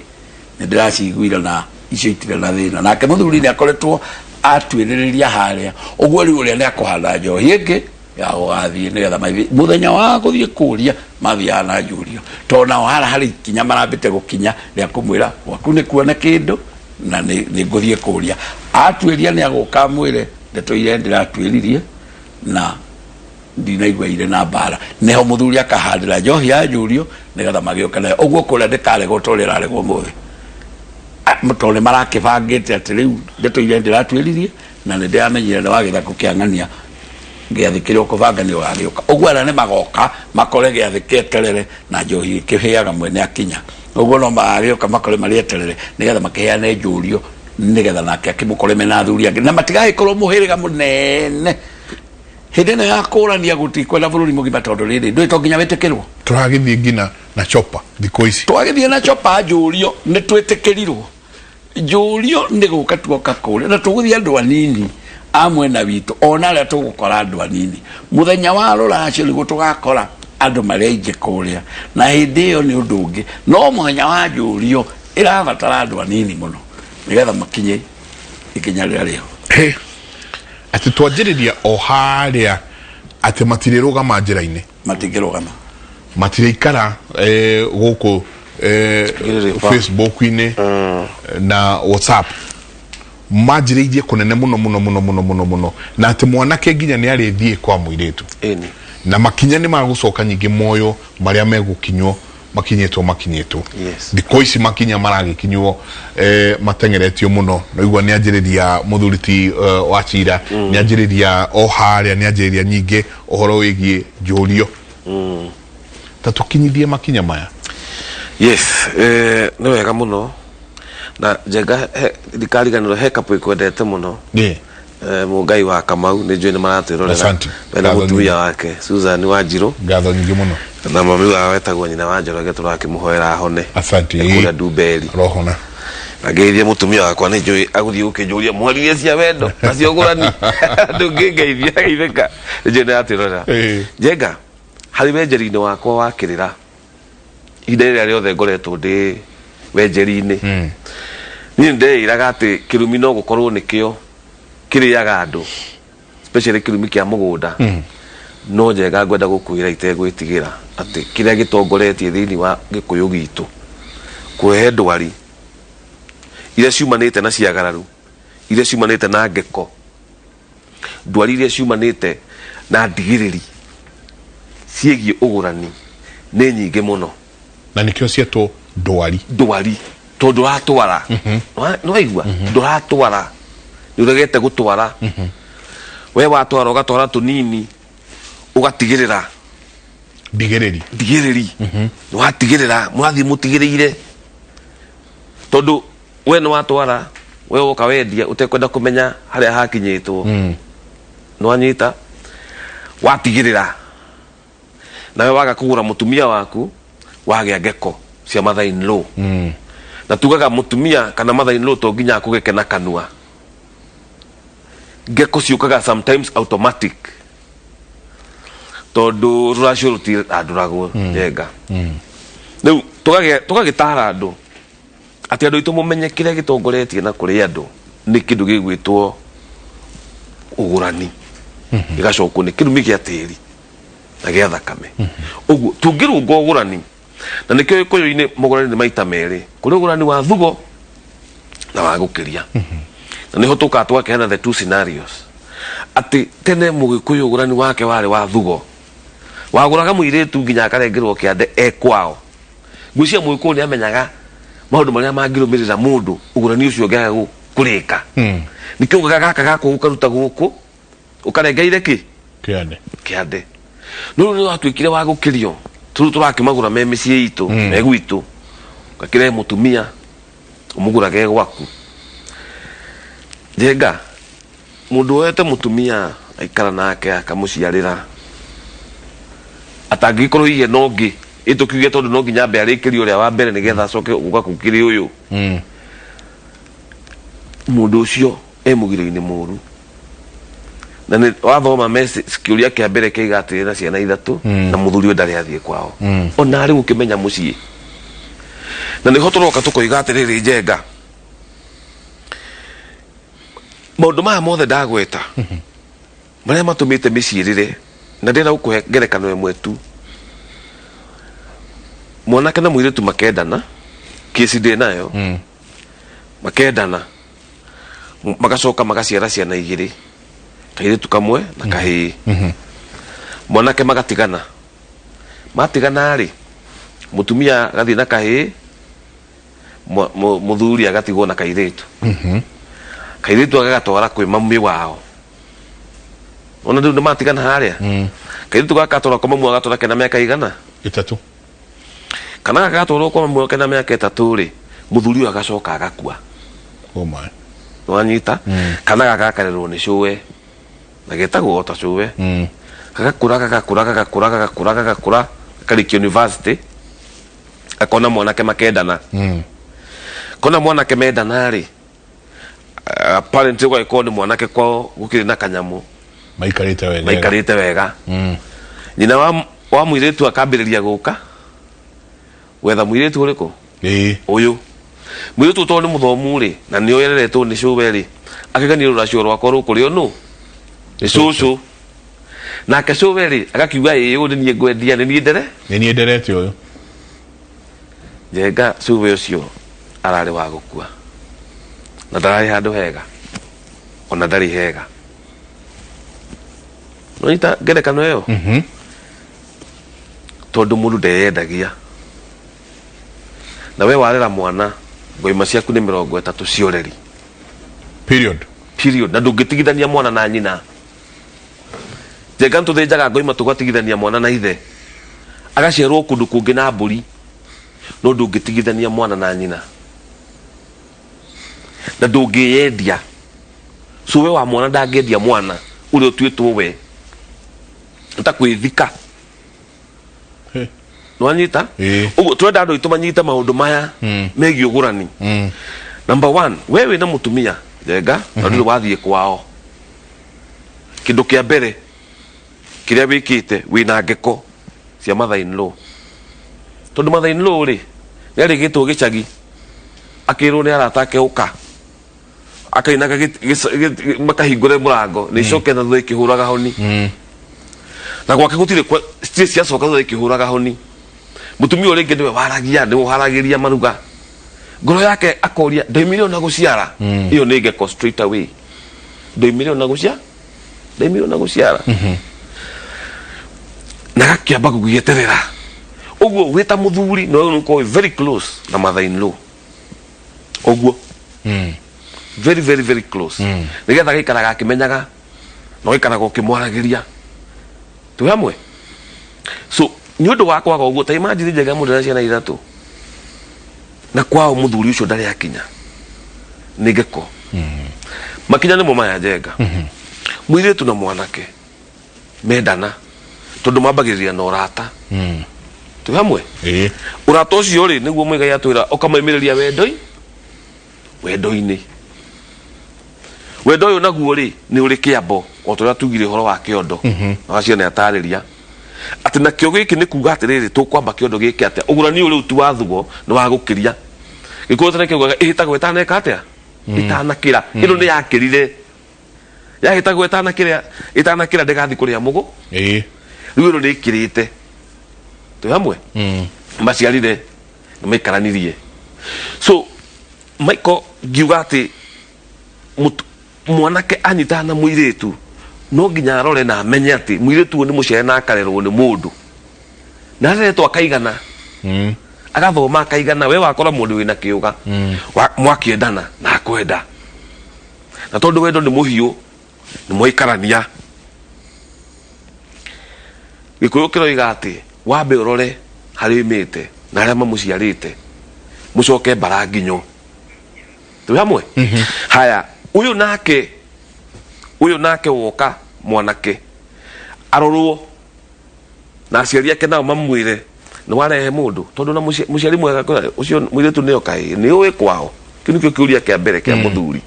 nĩ ndĩraciguire na icio itirĩ na thĩna. Nake mũthuri nĩ akoretwo atuĩrĩrĩria harĩa ũguo. Rĩu ũrĩa nĩ akũhanda njohi ĩngĩ ya gũgathiĩ nĩgetha mathiĩ mũthenya wa gũthiĩ kũria mathiaga na njũrio, tondũ nao hara harĩ ikinya marambĩte gũkinya rĩa kũmwĩra gwaku nĩ kuone kĩndũ na nĩ ngũthiĩ kũria. Atuĩria nĩ agũka amwĩre ndeto iria ndĩratuĩririe na ndinaigua irĩ na mbara. Nĩho mũthuri akahandĩra njohi ya njũrio nĩgetha magĩũke nayo ũguo kũrĩa ndĩkaregwo ta ũrĩa ĩraregwo ũmũthĩ. Tondũ nĩ marakĩbangĩte atĩ rĩu ndeto iria ndĩratuĩririe na nĩ ndĩramenyire nĩ wa gĩthakũ kĩa ng'ania, gĩathĩ kĩrĩa ũkũbanga nĩ ũgagĩũka ũguo. Arĩa nĩ magoka makore gĩathĩ kĩeterere na njohi ĩkĩhĩaga mwene akinya ũguo, no magagĩũka makore marĩ eterere nĩgetha makĩheane njũrio, nĩgetha nake akĩmũkore mena athuri angĩ na matigagĩkorwo mũhĩrĩga mũnene hĩndĩ ĩno ya kũrania gũtikwenda bũrũri mũgima, tondũ rĩrĩ ndũĩ to nginya wĩtĩkĩrwo. Tũragĩthiĩ nginya na chopa thikũ ici. Twagĩthiĩ na chopa njũrio nĩ twĩtĩkĩrirwo njũrio nĩ gũka tuoka kũrĩa na tũgũthiĩ andũ anini a mwena witũ, ona arĩa tũgũkora andũ anini. Mũthenya wa rũracio nĩguo tũgakora andũ marĩ aingĩ kũrĩa, na hĩndĩ ĩyo nĩ ũndũ ũngĩ. No mũthenya wa njũrio ĩrabatara andũ anini mũno nĩgetha makinye ikinya rĩrĩa rĩho. Hĩ, atĩ twanjĩrĩria o harĩa atĩ matirĩrũgama njĩra-inĩ. Matingĩrũgama. Matirĩikara gũkũ Facebook-inĩ na WhatsApp manjĩrĩirie kũnene mũno mũno mũno mũno mũno mũno, na atĩ mwanake nginya nĩ arĩthiĩ kwa mũirĩtu na makinya nĩ magũcoka nyingĩ moyo marĩa megũkinywo makinyĩtwo makinyĩtwo. Thikũ ici makinya maragĩkinywo mateng'eretio mũno. Naigua nĩ anjĩrĩria mũthuri ti wa cira, nĩ anjĩrĩria o harĩa, nĩ anjĩrĩria nyingĩ ũhoro wĩgiĩ njũrio. Ta tũkinyithie makinya maya. Yes, nĩ wega mũno na Njenga ndikariganĩrwo he couple ikwendete mũno. Mũngai wa Kamau nĩ njũĩ nĩ maratwĩrorera. Asante. Mena Ngatho mũtumia nyingĩ. wake Susan Wanjirũ Ngatho nyingĩ mũno. Na mami wao etagwo nyina wa Njoroge, tũrakĩmũhoera ahone. Asante. Kũrĩa Ndumberi. Rohona. Na ngeithie mũtumia wakwa, nĩ njũĩ agũthiĩ gũkĩnjũria mwaririe cia wendo na cia ũgũrani, ndũngĩngeithia geithĩka, nĩ njũĩ nĩ aratwĩrorera. Njenga, harĩ wenjeri-inĩ wakwa wa kĩrĩra. Ihinda rĩrĩa rĩothe ngoretwo ndĩ wenjeri-inĩ, niĩ nĩndeĩraga atĩ kĩrumi no gũkorwo nĩkĩo kĩrĩaga andũ, especially kĩrumi kĩa mũgũnda. No njega ngwenda gũkwĩra itegwĩtigĩra atĩ kĩrĩa gĩtongoretie thĩinĩ wa gĩkũyũ gitũ kũrehe ndwari iria ciumanĩte na ciagararu, iria ciumanĩte na ngeko, ndwari iria ciumanĩte na ndigĩrĩri ciĩgiĩ ũgũrani nĩ nyingĩ mũno. Na nĩkĩo cietwo ndwari. Ndwari tondũ ndũratwara. Nĩwaigua? Ndũratwara, nĩ ũregete gũtwara. We watwara ũgatwara tũnini, ũgatigĩrĩra ndigĩrĩri. Ndigĩrĩri nĩwatigĩrĩra, mũrathiĩ mũtigĩrĩire, tondũ we nĩ watwara, we woka wendia ũtekwenda kũmenya harĩa hakinyĩtwo. Nĩwanyita? Watigĩrĩra nawe waga kũgũra mũtumia waku, wagĩa ngeko cia mother in law. Na tugaga mũtumia kana mother in law to nginya akũgeke na kanua. Ngeko ciũkaga sometimes automatic, tondũ rũracio rũtirandũragwo njenga. Rĩu tũgagĩtara andũ atĩ andũ aitũ mũmenye kĩrĩa gĩtongoretie na kũrĩ andũ nĩ kĩndũ gĩgwĩtwo ũgũrani, gĩgacokwo nĩ kĩrumi gĩa tĩri na gĩa thakame. Ũguo tũngĩrũnga ũgũrani, na nĩkĩo gĩkũyũ-inĩ mũgũrani nĩ maita merĩ, kũrĩ ũgũrani wa thugo na wa gũkĩria. Na nĩho tũkaga tũgakĩheana the two scenarios, atĩ tene mũgĩkũyũ ũgũrani wake warĩ wa thugo, wagũraga mũirĩtu nginya akarengerwo kĩande e kwao. Ngwĩciria mũgĩkũyũ nĩ amenyaga maũndũ marĩa mangĩrũmĩrĩra mũndũ ũgũrani ũcio ũngĩaga kũrĩka. Nĩkĩo ugaga gaka gakwa ũkaruta gũkũ ũkarengeire kĩ? Kĩande. Kĩande. No rĩu nĩ watuĩkire wa gũkĩrio, tũrĩu tũrakĩmagũra me mĩciĩ itũ, me gwitũ, ũgakĩrehe mũtumia ũmũgũrage gwaku. Njenga mũndũ woete mũtumia aikara nake akamũciarĩra, atangĩgĩkorwo hihi ena ũngĩ, ĩ tũkiuge tondũ no nginya ambe arĩkĩrie ũrĩa wa mbere nĩgetha acoke gũka gũkĩrĩ ũyũ, mũndũ ũcio e mũgiro-inĩ mũru. Na nĩ wathoma message, kĩũria kĩa mbere kĩaiga atĩ na ciana ithatũ na mũthuri ũyũ ndarĩ athiĩ kwao, ona arĩ gũkĩmenya mũciĩ. Na nĩho tũroka tũkoiga atĩrĩrĩ, Njenga, maũndũ maya mothe ndagweta marĩa matũmĩte mĩciĩ ĩrĩre, na ndĩrenda gũkũhe ngerekano ĩmwe tu. Mwanake na mũirĩtu makendana, kĩci ndĩ nayo, makendana, magacoka magaciara ciana igĩrĩ, kairĩtu kamwe na kahĩĩ. Mwanake magatigana, matigana rĩ, mũtumia agathiĩ na kahĩĩ, mũthuri agatigwo na kairĩtu. Kairĩtu agagatwara kwĩ mami wao. Ona rĩu nĩ matigana harĩa, kairĩtu gaka gatwara kwa mamu, agatwara kena mĩaka igana? 3. Kana gaka gatwarwo kwa mamu kena mĩaka 3 rĩ, mũthuri ũyũ agacoka agakua. Oh my. Wanyita? Kana gaka gakarerwo nĩ cũwe na getagwo o ta cũwe, gagakũra, gagakũra, gagakũra, gagakũra, gagakũra, gakarĩkia university, akona mwanake makendana. Kona mwanake mendana rĩ, apparently ũgagĩkorwo nĩ mwanake kwao gũkĩrĩ na kanyamũ. Maikarĩte wega. Maikarĩte wega. Nyina wa mũirĩtu akambĩrĩria gũka gwetha mũirĩtu ũrĩkũ? Ũyũ mũirĩtu tondũ nĩ mũthomu rĩ, na nĩ ereretwo nĩ cũwe rĩ, akĩgania rũracio rwakwa rũkũrĩo nũ? Nĩ cũcũ. Nake cũwe rĩ, agakiuga ĩĩ, ũyũ nĩ niĩ ngwendia, nĩ niĩ ndere Nĩ niĩ nderete ũyũ. Njenga, cũwe ũcio ararĩ wa gũkua na ndararĩ handũ hega, ona ndarĩ hega. Nonyita ngerekano ĩyo? Tondũ mũndũ ndeyendagia. Na we warera mwana, ngoima ciaku nĩ 30 cioreri. Period. Period. Na ndũngĩtigithania mwana na nyina. Njenga, nĩtũthĩnjaga ngoima tũgatigithania mwana na ithe, agaciarwo kũndũ kũngĩ na mbũri, no ndũngĩtigithania mwana na nyina, na ndũngĩyendia. Cũwe wa mwana ndangĩendia mwana ũrĩa ũtuĩtwo we ta kwĩthika. Nĩwanyita? Ũguo tũrenda andũ aitũ manyite maũndũ maya megiĩ ũgũrani. Number one, we wĩna mũtumia, Njenga, na ndũrĩ wathiĩ kwao, kĩndũ kĩa mbere kĩrĩa wĩkĩte, wĩna ngeko cia mother in law, tondũ Tondũ mother in law rĩ, nĩ arĩgĩtwo gĩcagi akĩrwo nĩ arata ake ũka akainaga makahingũre mũrango nĩ icoke na thutha ikĩhũraga honi na gwake gũtirĩ citirĩ ciacoka thutha ikĩhũraga honi. Mũtumia ũrĩa ũngĩ nĩwe waragia, nĩwe ũharagĩria maruga, ngoro yake akoria ndoimire ona gũciara. Ĩyo nĩ ngeko straight away, ndoimire ona gũciara, ndoimire ona gũciara, na gakĩamba gũgĩeterera ũguo. Wĩ ta mũthuri no ũkorwo wĩ very close na mother in law ũguo, very very very close, nĩgetha gaikaraga akĩmenyaga na ũgaikaraga ũkĩmwaragĩria twĩ hamwe. So nĩ ũndũ wa kwaga ũguo, ta imagine njega mũndũ na ciana ithatũ na kwao mũthuri ũcio ndarĩ akinya, nĩ ngeko. Makinya nĩmo maya, Njenga. Mũirĩtu na mwanake mendana, tondũ mambagĩrĩria na ũrata twĩ hamwe. Ũrata ũcio rĩ, nĩguo Mũigai atwĩra ũkamaimĩrĩria wendo-inĩ. Wendo ũyũ naguo rĩ, nĩ ũrĩ kĩambo, o ta ũrĩa tugire ũhoro wa kĩondo na wacio nĩ atarĩria atĩ nakĩo gĩkĩ nĩ kuga atĩrĩrĩ, tũkwamba kĩondo gĩkĩ atĩa? Ũgũrani ũyũ rĩu ti wa thugo, nĩ wa gũkĩria. Gĩkũyũ tene kĩaugaga ĩhĩtagwo ĩtaneka atĩa? Ĩtanakĩra. Ĩno nĩ yakĩrire, yahĩtagwo ĩtanakĩra, ĩtanakĩra ndĩgathiĩ kũrĩa mũgũ. Rĩu ĩno nĩ ĩkĩrĩte. Twĩ hamwe? Maciarire nĩ maikaranirie. So Michael, ngiuga atĩ mwanake anyitana na mũirĩtu, no nginya arore na amenye atĩ mũirĩtu ũyũ nĩ mũciare na akarerwo nĩ mũndũ na areretwo akaigana, agathoma akaigana. We wakora mũndũ wĩna kĩũga, mwakĩendana na akwenda, na tondũ wendo nĩ mũhiũ nĩ mwaikarania. Gĩkũyũ kĩroiga atĩ wambe ũrore harĩa oimĩte na arĩa mamũciarĩte, mũcoke mbara nginyo. Twĩ hamwe? Haya, ũyũ nake, ũyũ nake woka mwanake arorwo na aciari ake nao mamwĩre nĩ warehe mũndũ, tondũ na mũciari mwega ũcio mũirĩtu nĩyo kaĩ nĩ ũĩ kwao. Kĩu nĩkĩo kĩũria kĩa mbere kĩa mũthuri.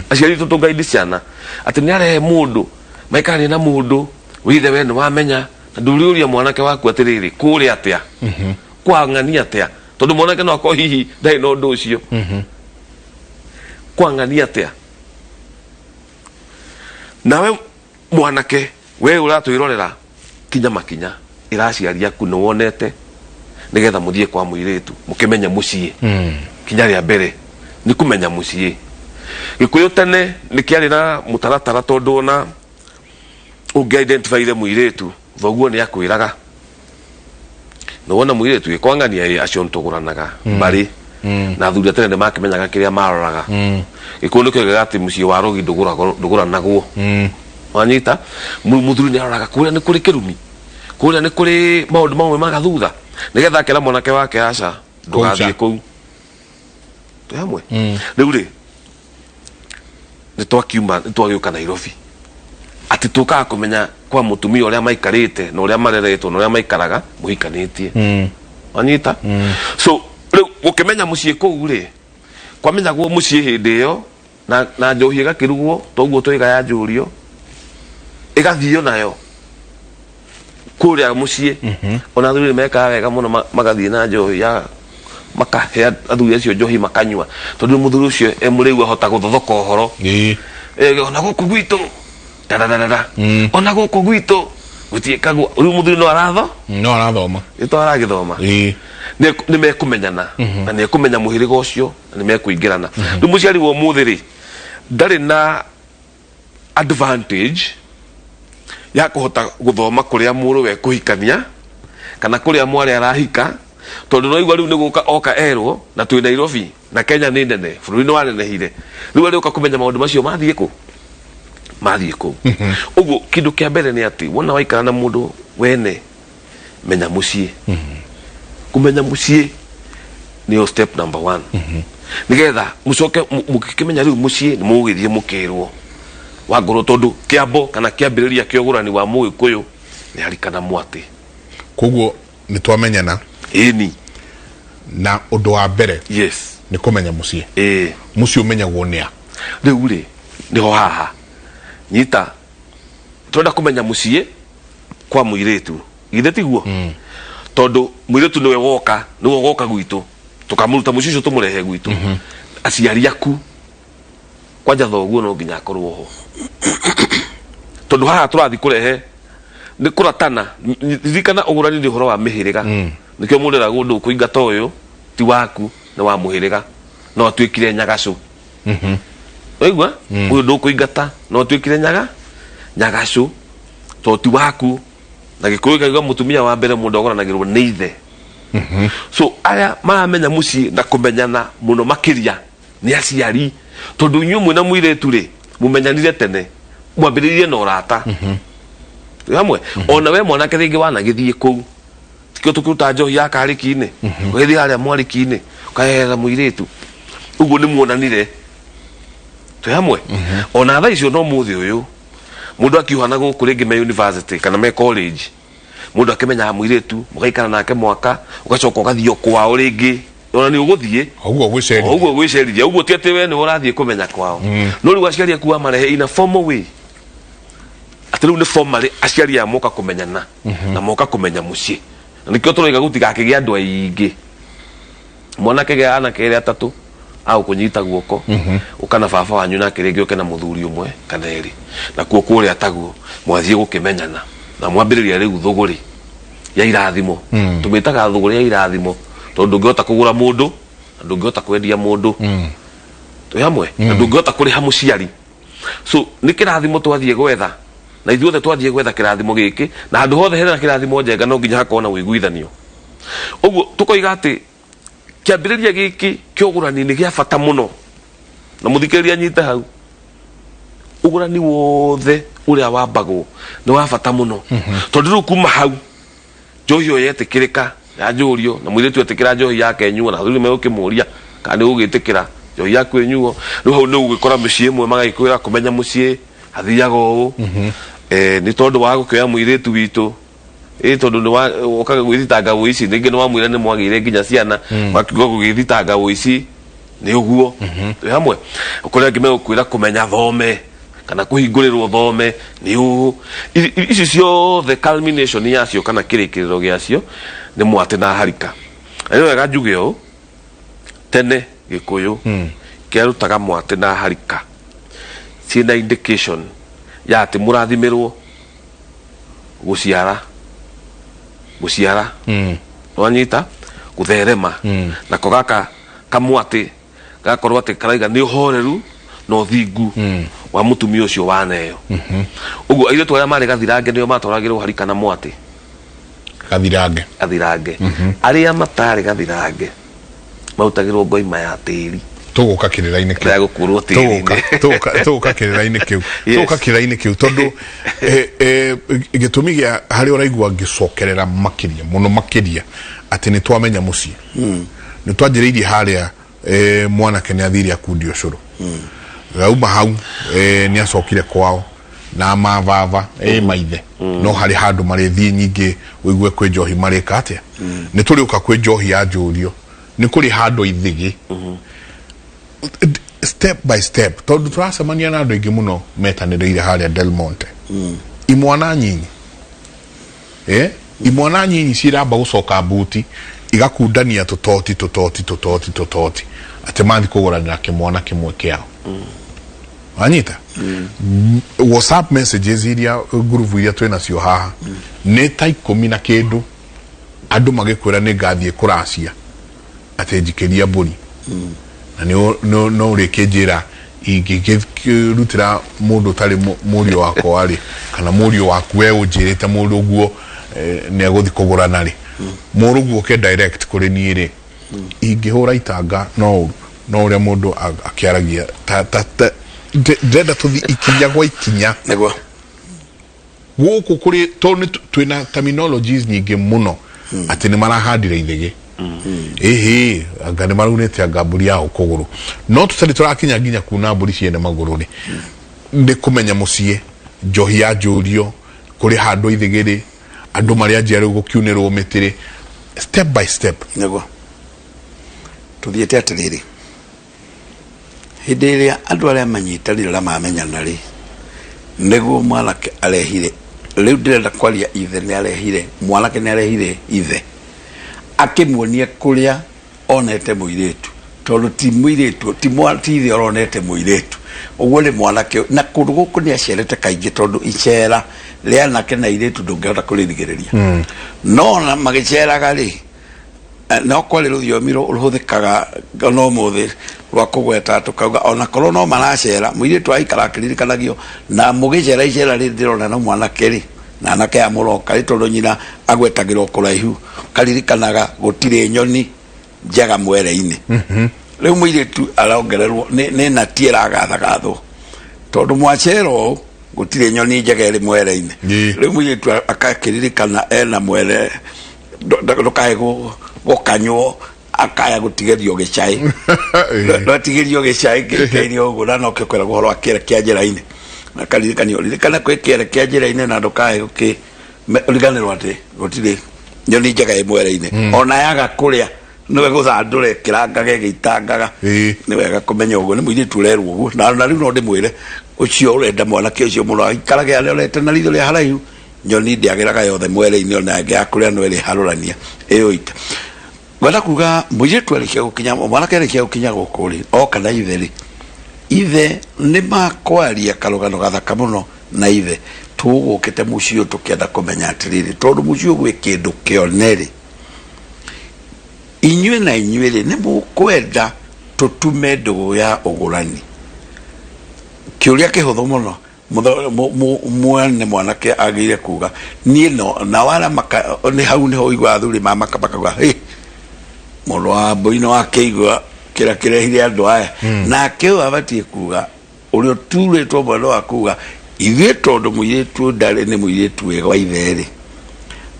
Aciari tũ tũngaindi ciana atĩ nĩ arehe mũndũ maikaranie na mũndũ withe, we nĩ wamenya na ndũrĩũria mwanake waku atĩrĩrĩ, kũrĩa atĩa, kwang'ania atĩa, tondũ mwanake no akorwo hihi ndarĩ na ũndũ ũcio, kwang'ania atĩa. Nawe mwanake we ũratwĩrorera, kinya makinya ĩra aciari aku nĩ wonete, nĩgetha mũthiĩ kwa mũirĩtu mũkĩmenye mũciĩ. Kinya rĩa mbere nĩ kũmenya mũciĩ. Gĩkũyũ tene nĩ kĩarĩ na mũtaratara, tondũ ona ũngĩ identifyire mũirĩtu, thoguo nĩ akwĩraga nĩ wona mũirĩtu ĩkwang'ania ĩ acio ntũgũranaga mbarĩ na athuri a tene nĩ makĩmenyaga kĩrĩa maroraga. Gĩkũyũ nĩ kĩoigaga atĩ mũciĩ wa rogi ndũgũranagwo. Wanyita, mũthuri nĩ aroraga kũrĩa nĩ kũrĩ kĩrumi, kũrĩa nĩ kũrĩ maũndũ mamwe magathutha, nĩgetha akera mwanake wake aca, ndũgathiĩ kũu. Twĩ hamwe? Rĩu rĩ, nĩ twakiuma, nĩ twagĩũka Nairobi, atĩ tũkaga kũmenya kwa mũtumia ũrĩa maikarĩte na ũrĩa mareretwo na ũrĩa maikaraga mũhikanĩtie. Wanyita? So rĩu gũkĩmenya mũciĩ kũu rĩ, kwamenyagwo mũciĩ hĩndĩ ĩyo na njohi ĩgakĩrugwo toguo twaiga ya njũrio, ĩgathio nayo kũrĩa mũciĩ. Ona athuri nĩ mekaga wega mũno, magathiĩ na njohi ya makahe athuri acio njohi makanyua, tondũ mũthuri ũcio e mũrĩu ahota gũthothoka ũhoro. Ona gũkũ gwitũ dadadadada, ona gũkũ gwitũ gũtiĩkagwo. Rĩu mũthuri no aratho No arathoma. Nĩ aragĩthoma. Nĩ mekũmenyana na nĩ ekũmenya mũhĩrĩga ũcio na nĩ mekũingĩrana. Rĩu mũciari wa ũmũthĩ rĩ, ndarĩ na advantage ya kũhota gũthoma kũrĩa mũrũwe ekũhikania kana kũrĩa mwarĩ arahika, tondũ no igua rĩu nĩ gũka oka erwo na twĩ Nairobi na Kenya nĩ nene, bũrũri nĩ wanenehire. Rĩu arĩũka kũmenya maũndũ macio mathiĩ kũ mathiĩ kũu. Ũguo kĩndũ kĩa mbere nĩ atĩ wona waikara na mũndũ wene, menya mũciĩ. Kũmenya mũciĩ nĩyo step number one, nĩgetha mũcoke mũgĩkĩmenya rĩu mũciĩ nĩ mũgũgĩthiĩ mũkĩrwo wa ngoro, tondũ kĩambo kana kĩambĩrĩria kĩa ũgũrani wa mũgĩkũyũ nĩ harikana mwatĩ. Koguo nĩ twamenyana. Ĩni. Na ũndũ wa mbere nĩ kũmenya mũciĩ. Mũciĩ ũmenyagwo nĩ a? Rĩu rĩ, nĩho haha nyita twenda kũmenya mũciĩ kwa mũirĩtu, githĩ tiguo? Tondũ mũirĩtu nĩwe woka, nĩwe ũgoka gwitũ, tũkamũruta mũciĩ ũcio tũmũrehe gwitũ. Aciari aku kwanja thoguo no nginya akorwo ho, tondũ haha tũrathiĩ kũrehe nĩ kũratana. Ririkana ũgũrani nĩ ũhoro wa mĩhĩrĩga. Nĩkĩo mũndũ eragwo ndũkũingata ũyũ ti waku, nĩ wa mũhĩrĩga, no atuĩkire nyagacũ. Waigua, ũyũ ndũkũingata no atuĩkire nyagacũ tondũ ti waku. Na Gĩkũyũ gĩkauga mũtumia wa mbere mũndũ agũranagĩrwo nĩ ithe. So arĩa maramenya mũciĩ na kũmenyana mũno makĩria nĩ aciari, tondũ inyuĩ mwĩna mũirĩtu rĩ, mũmenyanire tene, mwambĩrĩirie na ũrata. Twĩ hamwe? Ona we mwanake rĩngĩ wanagĩthiĩ kũu, tikĩo tũkĩruta njohi ya karĩki-inĩ, ũgĩthiĩ harĩa mwarĩki-inĩ ũkaherera mũirĩtu, ũguo nĩ muonanire. Twĩ hamwe? Ona thaa icio no mũthĩ ũyũ mũndũ akiuha na gũkũ rĩngĩ me university kana me college, mũndũ akĩmenyaga mũirĩtu, mũgaikara nake mwaka, ũgacoka ũgathiĩ o kwao rĩngĩ, ona nĩ ũgũthiĩ ũguo gwĩcerithia. Ũguo gwĩcerithia ũguo, ti atĩ we nĩ ũrathiĩ kũmenya kwao, no rĩu aciari aku wamarehe in a formal way, atĩ rĩu nĩ formally aciari aya moka kũmenyana na moka kũmenya mũciĩ. Na nĩkĩo tũroiga gũtigakĩgĩa andũ aingĩ. Mwanake gĩa anake erĩ atatũ agũkũnyita guoko, ũka na baba wanyu, nake rĩngĩ ũke na mũthuri ũmwe kana erĩ, nakuo kũrĩa taguo mwathiĩ gũkĩmenyana na mwambĩrĩria rĩu thũgũrĩ ya irathimo. Tũmĩtaga thũgũrĩ ya irathimo tondũ ndũngĩhota kũgũra mũndũ na ndũngĩhota kwendia mũndũ. Twĩ hamwe? Na ndũngĩhota kũrĩha mũciari. So nĩ kĩrathimo twathiĩ gwetha, na ithuothe twathiĩ gwetha kĩrathimo gĩkĩ, na handũ hothe hena kĩrathimo njenga no nginya hakorwo na ũiguithanio. Ũguo tũkoiga atĩ kĩambĩrĩria gĩkĩ kĩa ũgũrani nĩ gĩa bata mũno, na mũthikĩrĩria anyite hau, ũgũrani wothe ũrĩa wambagwo nĩ wa bata mũno, tondũ rĩu kuma hau njohi ĩyo yetĩkĩrĩka yanjũrio, na mũirĩtu etĩkĩra njohi yake ĩnyuo, na athuri megũkĩmũria kana nĩ ũgũgĩtĩkĩra njohi yaku ĩnyuo. Rĩu hau nĩ ũgũgĩkora mĩciĩ ĩmwe magagĩkwĩra kũmenya mũciĩ hathiaga ũũ, nĩ tondũ wa gũkĩoya mũirĩtu witũ, ĩ tondũ nĩ wokaga gwĩthitanga ũici, rĩngĩ nĩ wamwĩra nĩ mwagĩire nginya ciana, makiuga gũgĩthitanga ũici nĩ ũguo. Twĩ hamwe? Kũrĩ angĩ megũkwĩra kũmenya thome kana kũhingũrĩrwo thome nĩ ũũ. Ici ciothe culmination yacio kana kĩrĩkĩrĩro gĩacio nĩ mwatĩ na harika. Na nĩ wega njuge ũũ, tene Gĩkũyũ kĩarutaga mwatĩ na harika ciĩna indication ya atĩ mũrathimĩrwo gũciara, gũciara, wanyita, gũtherema. Nako gaka kamwatĩ gakorwo atĩ karaiga nĩ ũhoreru na ũthingu wa mũtumia ũcio waneo. Ũguo airĩtu arĩa marĩ gathirange nĩo matwaragĩrwo harika na mwatĩ. Gathirange. Gathirange. Arĩa matarĩ gathirange marutagĩrwo ngoima ya tĩri. Tũgũka kĩrĩra-inĩ kĩu. Ya gũkũrwo tũgũka tĩri-inĩ. Tũgũka kĩrĩra-inĩ kĩu. Tũgũka kĩrĩra-inĩ kĩu tondũ gĩtũmi gĩa harĩa ũraigua ngĩcokerera makĩria mũno makĩria atĩ nĩ twamenya mũciĩ, nĩ twanjĩrĩirie harĩa, mwanake nĩ athire akundia ũcũrũ, rauma hau, nĩ acokire kwao na mababa, maithe, no harĩ handũ marĩthiĩ nyingĩ ũigue kwĩ njohi marĩka atĩa. Nĩ tũrĩũka kwĩ njohi ya njũrio, nĩ kũrĩ handũ ithĩgĩ, step by step, tondũ tũracemania na andũ aingĩ mũno metanĩrĩire harĩa Del Monte. Imwana nyinyi, imwana nyinyi ciramba gũcoka mbuti igakundania tũtoti tũtoti tũtoti tũtoti atĩ mathi kũgũranĩra kĩmwana kĩmwe kĩao. Wanyita? WhatsApp messages iria ngurubu iria twĩ nacio haha nĩ ta 10 na kĩndũ, andũ magĩkwĩra nĩ ngathiĩ kũracia atĩ njikĩria mbũri, na no ũrĩkĩnjĩra ingĩkĩrutĩra mũndũ ũtarĩ mũriũ wakwa rĩ, kana mũriũ waku we ũnjĩrĩte mũndũ ũguo, nĩ egũthiĩ kũgũrana rĩ, mũrũguo ũke direct kũrĩ niĩ rĩ, ingĩhũra itanga no ũru no ũrĩa mũndũ akĩaragia ta ndĩrenda tũthiĩ ikinya gwa ikinya. Nĩguo. Gũkũ kũrĩ tondũ nĩ twĩna terminologies nyingĩ mũno atĩ nĩ marahandire ithĩgĩ, ĩhĩ, anga nĩ maraunĩte, anga mbũri yao kũgũrũ, no tũtarĩ tũrakinya nginya kuna mbũri ciene magũrũ rĩ, nĩ kũmenya mũciĩ, njohi ya njũrio, kũrĩ handũ ithĩgĩ rĩ, andũ marĩa anjia rĩu gũkiunĩrwo mĩtĩ rĩ, step by step. Nĩguo tũthiĩte atĩrĩrĩ, hĩndĩ ĩrĩa andũ arĩa manyitanire na mamenyana rĩ, nĩguo mwanake arehire, rĩu ndĩrenda kwaria ithe nĩ arehire mwanake, nĩ arehire ithe. Akĩmuonie kũrĩa onete mũirĩtu, tondũ ti mũirĩtu, ti ti ithe ũronete mũirĩtu, ũguo nĩ mwanake. Na kũndũ gũkũ nĩ acerete kaingĩ, tondũ icera rĩa anake na airĩtu ndũngĩhota kũrĩrigĩrĩria. No ona magĩceraga rĩ, no kwarĩ rũthiomi rũhũthĩkaga ona ũmũthĩ rwa kũgweta, tũkauga ona korwo no maracera, mũirĩtu aikara akĩririkanagio na mũgĩcera icera rĩrĩ ndĩrona na mwanake rĩ, na anake aya mũroka rĩ, tondũ nyina agwetagĩrwo kũraihu, karirikanaga gũtirĩ nyoni njega mwere-inĩ. Rĩu mũirĩtu arongererwo nĩ nati ĩragathagathwo, tondũ mwacera ũũ gũtirĩ nyoni njega ĩrĩ mwere-inĩ. Rĩu mũirĩtu akakĩririkana ena mwere, ndũkae gũkanywo, akaya gũtigĩrio gĩcai, ndwatigĩrio gĩcai kĩirio ũguo, na nokĩo kwĩragwo ũhoro wa kĩere kĩa njĩra-inĩ, akaririkanio, ririkana kwĩ kĩere kĩa njĩra-inĩ na ndũkae gũkĩ riganĩrwo atĩ gũtirĩ nyoni njega ĩ mwere-inĩ, ona yaga kũrĩa nĩwe gũthandũra ĩkĩrangaga ĩgĩitangaga. Nĩ wega kũmenya ũguo nĩ mũirĩtu ũrerwo ũguo, na rĩu no ndĩmwĩre ũcio ũrenda mwanake ũcio mũno aikarage arorete na ritho rĩa haraihu. Nyoni ndĩagĩraga yothe mwere-inĩ, ona ĩngĩ ya kũrĩa no ĩrĩ harũrania ĩyo ita. Ngwenda kuga mũirĩtu arĩkia gũkinya, mwanake arĩkia gũkinya gũkũ rĩ, oka na ithe rĩ, ithe nĩ makwaria karũgano gathaka mũno na ithe, tũgũkĩte mũciĩ ũyũ tũkĩenda kũmenya atĩrĩrĩ, tondũ mũciĩ ũyũ gwĩ kĩndũ kĩone rĩ, inyuĩ na inyuĩ rĩ, nĩ mũkwenda tũtume ndũgũ ya ũgũrani? Kĩũria kĩhũthũ mũno. Mwene mwanake agĩire kuga niĩ no na wara maka nĩ hau nĩho ũiguaga athuri mamaka makauga, "Hĩ, mũndũ wa mbũi nĩ wakĩigua kĩrĩa kĩrehire andũ aya." Nake ũyũ abatiĩ kuga ũrĩa ũturĩtwo mwena wa kuga, ithuĩ tondũ mũirĩtu ũyũ ndarĩ, nĩ mũirĩtu wĩ gwa ithe rĩ,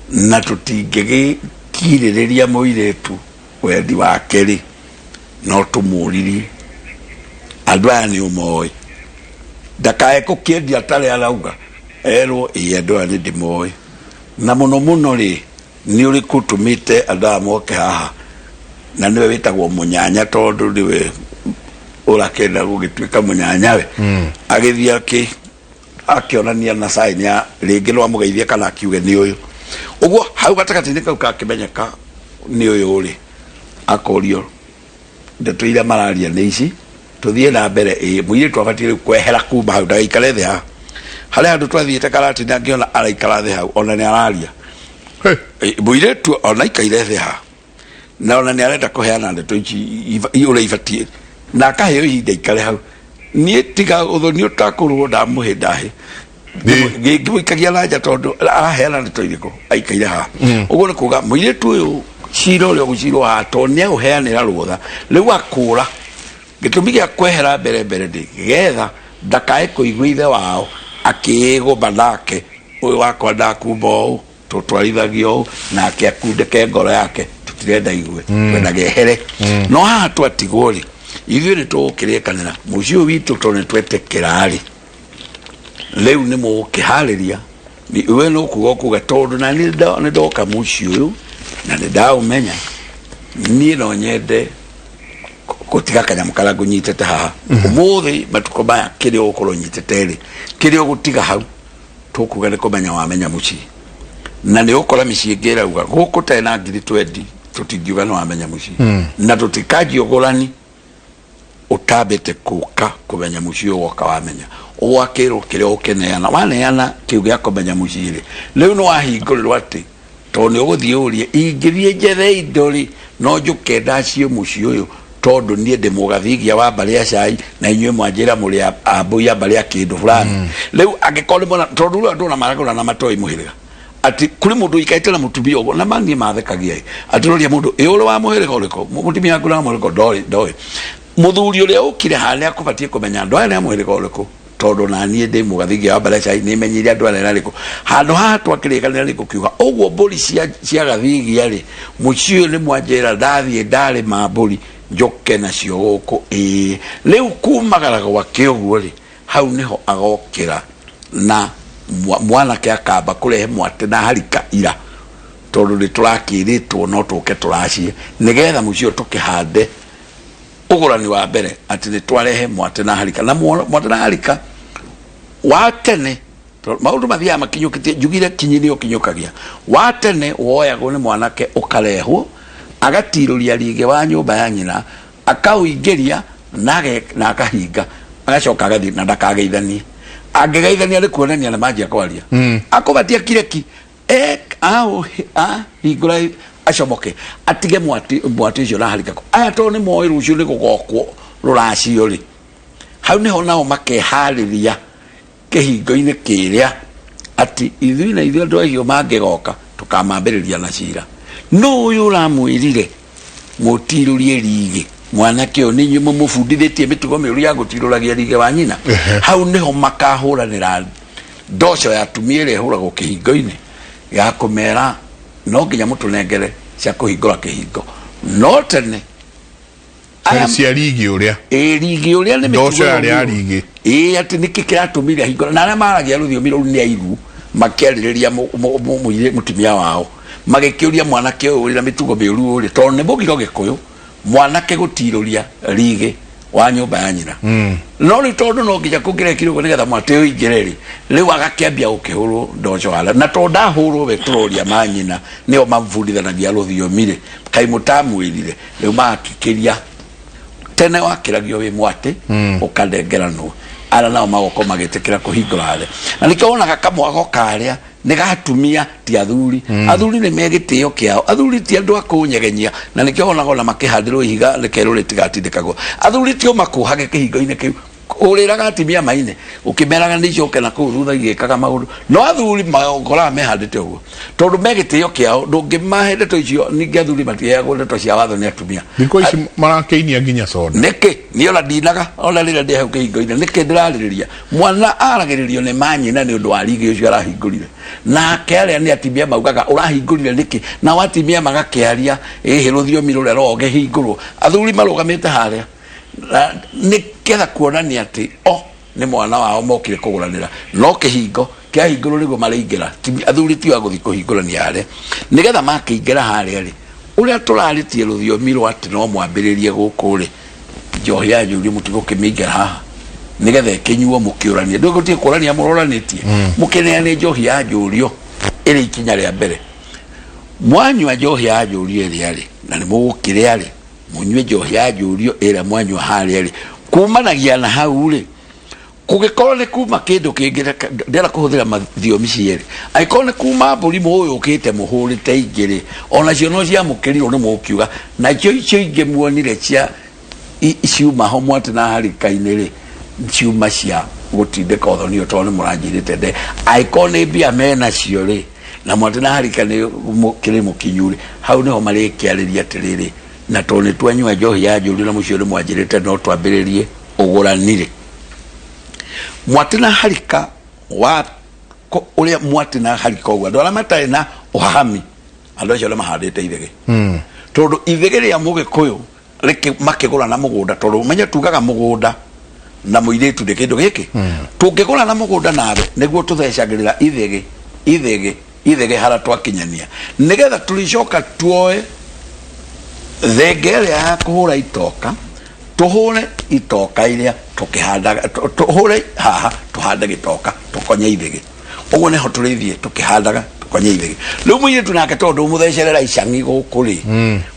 na tũtingĩgĩkirĩrĩria mũirĩtu wendi wake rĩ, no tũmũririe andũ aya nĩ ũmoĩ, ndakae gũkĩendia atarĩ arauga erwo ĩĩ, andũ aya nĩ ndĩmoĩ, na mũno mũno rĩ, nĩ ũrĩkũ ũtũmĩte andũ aya moke haha, na nĩwe wĩtagwo mũnyanya, tondũ nĩwe ũrakĩenda gũgĩtuĩka mũnyanyawe. Agĩthiĩ akĩonania na sign ya rĩngĩ no amũgeithie kana akiuge nĩ ũyũ ũguo. Hau gatagatĩ-inĩ kau kakĩmenyeka nĩ ũyũ rĩ, akorio ndeto iria mararia nĩ ici, tũthiĩ na mbere. Ĩ mũirĩtu abatiĩ rĩu kwehera kuma hau, ndagaikare thĩ haha harĩa handũ twathiĩte karatina, ngĩona araikara thĩ hau, ona nĩ araria. Mũirĩtu ona aikaire thĩ haha na ona nĩ arenda kũheana ndeto ici ũrĩa ibatiĩ, na akaheo ihinda ikare hau. Niĩ tiga ũthoni ũtakũrwo ndamũhe ndahe ngĩmũikagia na nja, tondũ araheana ndeto irĩkũ aikaire haha ũguo? Nĩ kuga mũirĩtu ũyũ cira ũrĩa ũgũcirwo haha, tondũ nĩ aũheanĩra rũtha, rĩu akũra gĩtũmi gĩa kwehera mbere mbere nĩ getha ndakae kũigua ithe wao akĩĩgũma nake, ũyũ wakwa ndakumba ũũ, tũtwarithagio ũũ, nake akundĩke ngoro yake. Tũtirenda igue, twendaga ehere. No haha twatigwo rĩ, ithuĩ nĩ tũgũkĩrĩkanĩra mũciĩ ũyũ witũ, tondũ nĩ twetĩkĩra rĩ, rĩu nĩ mũgũkĩharĩria. We no kuga ũkuga, tondũ na niĩ nĩ ndoka mũciĩ ũyũ na nĩ ndaũmenya, niĩ no nyende gũtiga kanyamũ karĩa ngũnyitĩte haha ũmũthĩ. Matukũ maya kĩrĩa ũgũkorwo ũnyitĩte rĩ, kĩrĩa ũgũtiga hau, tũkuga nĩ kũmenya wamenya mũciĩ, na nĩ ũkora mĩciĩ ĩngĩ ĩrauga gũkũ tarĩ na 20,000, tũtingiuga nĩ wamenya mũciĩ, na tũtikanjia ũgũrani ũtambĩte kũka kũmenya mũciĩ ũyũ. Woka wamenya, ũgwakĩrwo kĩrĩa ũkĩneana, waneana kĩu gĩa kũmenya mũciĩ rĩ, rĩu nĩ wahingũrĩrwo atĩ tondũ nĩ ũgũthiĩ ũrie, ingĩthiĩ njethe indo rĩ, no njũke ndacie mũciĩ ũyũ, tondũ niĩ ndĩ mũgathigia wa mbarĩ ya cai, na inyuĩ mwanjĩra mũrĩ ambũi a mbarĩ ya kĩndũ fulani. Rĩu angĩkorwo nĩ mona, tondũ rĩu andũ ona maragũra na matoĩ mũhĩrĩga, atĩ kũrĩ mũndũ ũikarĩte na mũtumia ũguo, na maniĩ mathekagia ĩ, atĩ roria mũndũ ĩ, ũrĩ wa mũhĩrĩga ũrĩkũ? Mũtumia waku nĩ wa mũhĩrĩga? Ndoĩ, ndoĩ. Mũthuri ũrĩa ũkire haha nĩ akũbatiĩ kũmenya andũ aya nĩ a mũhĩrĩga ũrĩkũ, tondũ na niĩ ndĩ mũgathigia wa mbarĩ ya cai, nĩ menyeire andũ aya nĩ arĩkũ. Handũ haha twakĩrĩkanĩra nĩ ngũkiuga ũguo, mbũri cia gathigia rĩ, mũciĩ ũyũ nĩ mwanjĩra ndathiĩ ndarĩma mbũri njoke nacio gũkũ. Ĩĩ, rĩu kumagara gwake ũguo rĩ, hau nĩho agokĩra na mwanake akamba kũrehe mwate na harika ira, tondũ nĩ tũrakĩrĩtwo no tũke tũracie nĩgetha mũciĩ ũyũ tũkĩhande ũgũrani wa mbere, atĩ nĩ twarehe mwate na harika. Na mwate na harika wa tene, tondũ maũndũ mathiaga makinyũkĩtie, njugire kinyi nĩ ũkinyũkagia. Wa tene woyagwo nĩ mwanake ũkarehwo. Agatirũria rigĩ wa nyũmba ya nyina, akaũingĩria na na akahinga, agacoka agathiĩ na ndakageithanie. Angĩgeithania nĩ kuonania nĩ manjia kwaria. Akũbatia kireki ahingũra acomoke atige mwati mwati ũcio na harika. Aya tondũ nĩ moĩ rũciũ nĩ gũgokwo rũracio rĩ, hau nĩho nao makeharĩria kĩhingo-inĩ kĩrĩa atĩ ithuĩ na ithuĩ andũ acio mangĩgoka tũkamambĩrĩria na cira. No ũyũ ũramwĩrire mũtirũrie rigĩ mwanake ũyũ nĩ inyuĩ mũmũbundithĩtie mĩtugo mĩũru ya gũtirũragia rigĩ wa nyina. Hau nĩho makahũranĩra ndoco ya atumia ĩrĩa ĩhũragwo kĩhingo-inĩ ya kũmera no nginya mũtũnengere cia kũhingũra kĩhingo. No tene Aya cia rigi ũrĩa ĩ rigi ũrĩa nĩ mĩtugo Ndoco yarĩ ya rigi. Ĩ atĩ nĩkĩ kĩratũmire ahingũra na arĩa maragia rũthiomi rũu nĩ airu makĩarĩrĩria mũtumia wao magĩkĩũria mwanake ũyũ wĩna mĩtugo mĩũru ũrĩ tondũ nĩ mũgiro Gĩkũyũ mwanake gũtirũria rigĩ wa nyũmba ya nyina. No rĩu tondũ no nginya kũngĩrekirwo ũguo nĩgetha mwatĩ ũingĩre rĩ, rĩu agakĩambia gũkĩhũrwo ndoco harĩa na tondũ ndahũrwo we tũroria manyina nĩo mabundithanagia rũthiomi rĩ, kaĩ mũtamwĩrire? Rĩu magakĩkĩria tene wakĩragio wĩ mwatĩ ũkanengeranwo ara nao magoko magĩtĩkĩra kũhingũra harĩa na nĩkĩo wonaga kamwago karĩa nĩ gatumia ti athuri. Athuri nĩ me gĩtĩo kĩao, athuri ti andũ a kũnyegenyia na nĩkĩo wonaga ona makĩhandĩrwo ihiga rĩkerwo rĩtigatindĩkagwo. Athuri tio makũhage kĩhingo-inĩ kĩu ũrĩraga atumia maine ũkĩmeraga nĩ icoke na kũu thutha igĩkaga maũndũ, no athuri makoraga mehandĩte ũguo tondũ me gĩtĩo kĩao, ndũngĩmahe ndeto icio. Ningĩ athuri matiheagwo ndeto cia watho nĩ atumia. Thikũ ici marakĩinia nginya soda. Nĩkĩ niĩ ona ndinaga ona rĩrĩa ndĩ hau kĩhingo-inĩ? Nĩkĩ ndĩrarĩrĩria mwana aragĩrĩrio nĩ manyina nĩ ũndũ wa rigi ũcio arahingũrire? Nake arĩa nĩ atimia maugaga ũrahingũrire nĩkĩ, nao atimia magakĩaria ĩhĩ rũthiomi rũrĩa rũgĩhingũrwo athuri marũgamĩte harĩa na nĩgetha kuonania atĩ o nĩ mwana wao mokire kũgũranĩra, no kĩhingo kĩahingũrwo nĩguo marĩingĩra. Athuri tio a gũthiĩ kũhingũrania harĩa nĩgetha makĩingĩra harĩa rĩ, ũrĩa tũrarĩtie rũthiomi rwa atĩ no mwambĩrĩrie gũkũ rĩ, njohi ya njũrio mũtigũkĩmĩingĩra haha nĩgetha ĩkĩnyuo mũkĩũrania, ndũgũtige kũrania mũroranĩtie mũkĩneane njohi ya njũrio ĩrĩ ikinya rĩa mbere. Mwanyua njohi ya njũrio ĩrĩa rĩ, na nĩ mũgũkĩrĩa rĩ, mũnyue njohi ya njũrio ĩrĩa mwanyua harĩa rĩ, kumanagia na hau rĩ, kũngĩkorwo nĩ kuma kĩndũ kĩngĩ, ndĩrenda kũhũthĩra mathiomi cierĩ, angĩkorwo nĩ kuma mbũri mũyũkĩte mũhũrĩte ingĩ rĩ, onacio no ciamũkĩrirwo nĩ mũkiuga nacio icio ingĩ muonire cia ciuma ho mwatĩ na harika-inĩ rĩ, ciuma cia gũtindĩka ũthoni ũyũ tondũ nĩ mũranjĩrĩte nde. Angĩkorwo nĩ mbia menacio rĩ, na mwatĩ na harika nĩ kĩrĩ mũkinyu rĩ, hau nĩho marĩkĩarĩria atĩrĩrĩ, na tondũ nĩ twanyua njohi ya njũri na mũcio nĩ mwanjĩrĩte no twambĩrĩrie ũgũrani rĩ, mwatĩ na harika wa ũrĩa mwatĩ na harika ũguo andũ arĩa matarĩ na ũhahami, andũ acio nĩ mahandĩte ithĩgĩ tondũ ithĩgĩ rĩa mũgĩkũyũ makĩgũra na mũgũnda, tondũ ũmenye tugaga mũgũnda na mũirĩtu nĩ kĩndũ gĩkĩ tũngĩgũra na mũgũnda nawe nĩguo tũthecagĩrĩra ithĩgĩ ithĩgĩ ithĩgĩ harĩa twakinyania nĩgetha tũrĩcoka tuoe thenge ĩrĩa ya kũhũra itoka, tũhũre itoka iria tũkĩhandaga, tũhũre haha tũhande gĩtoka tũkonye ithĩgĩ. Ũguo nĩho tũrĩthiĩ tũkĩhandaga tũkonye ithĩgĩ. Rĩu mũirĩtu nake tondũ mũthecerera icang'i gũkũ rĩ,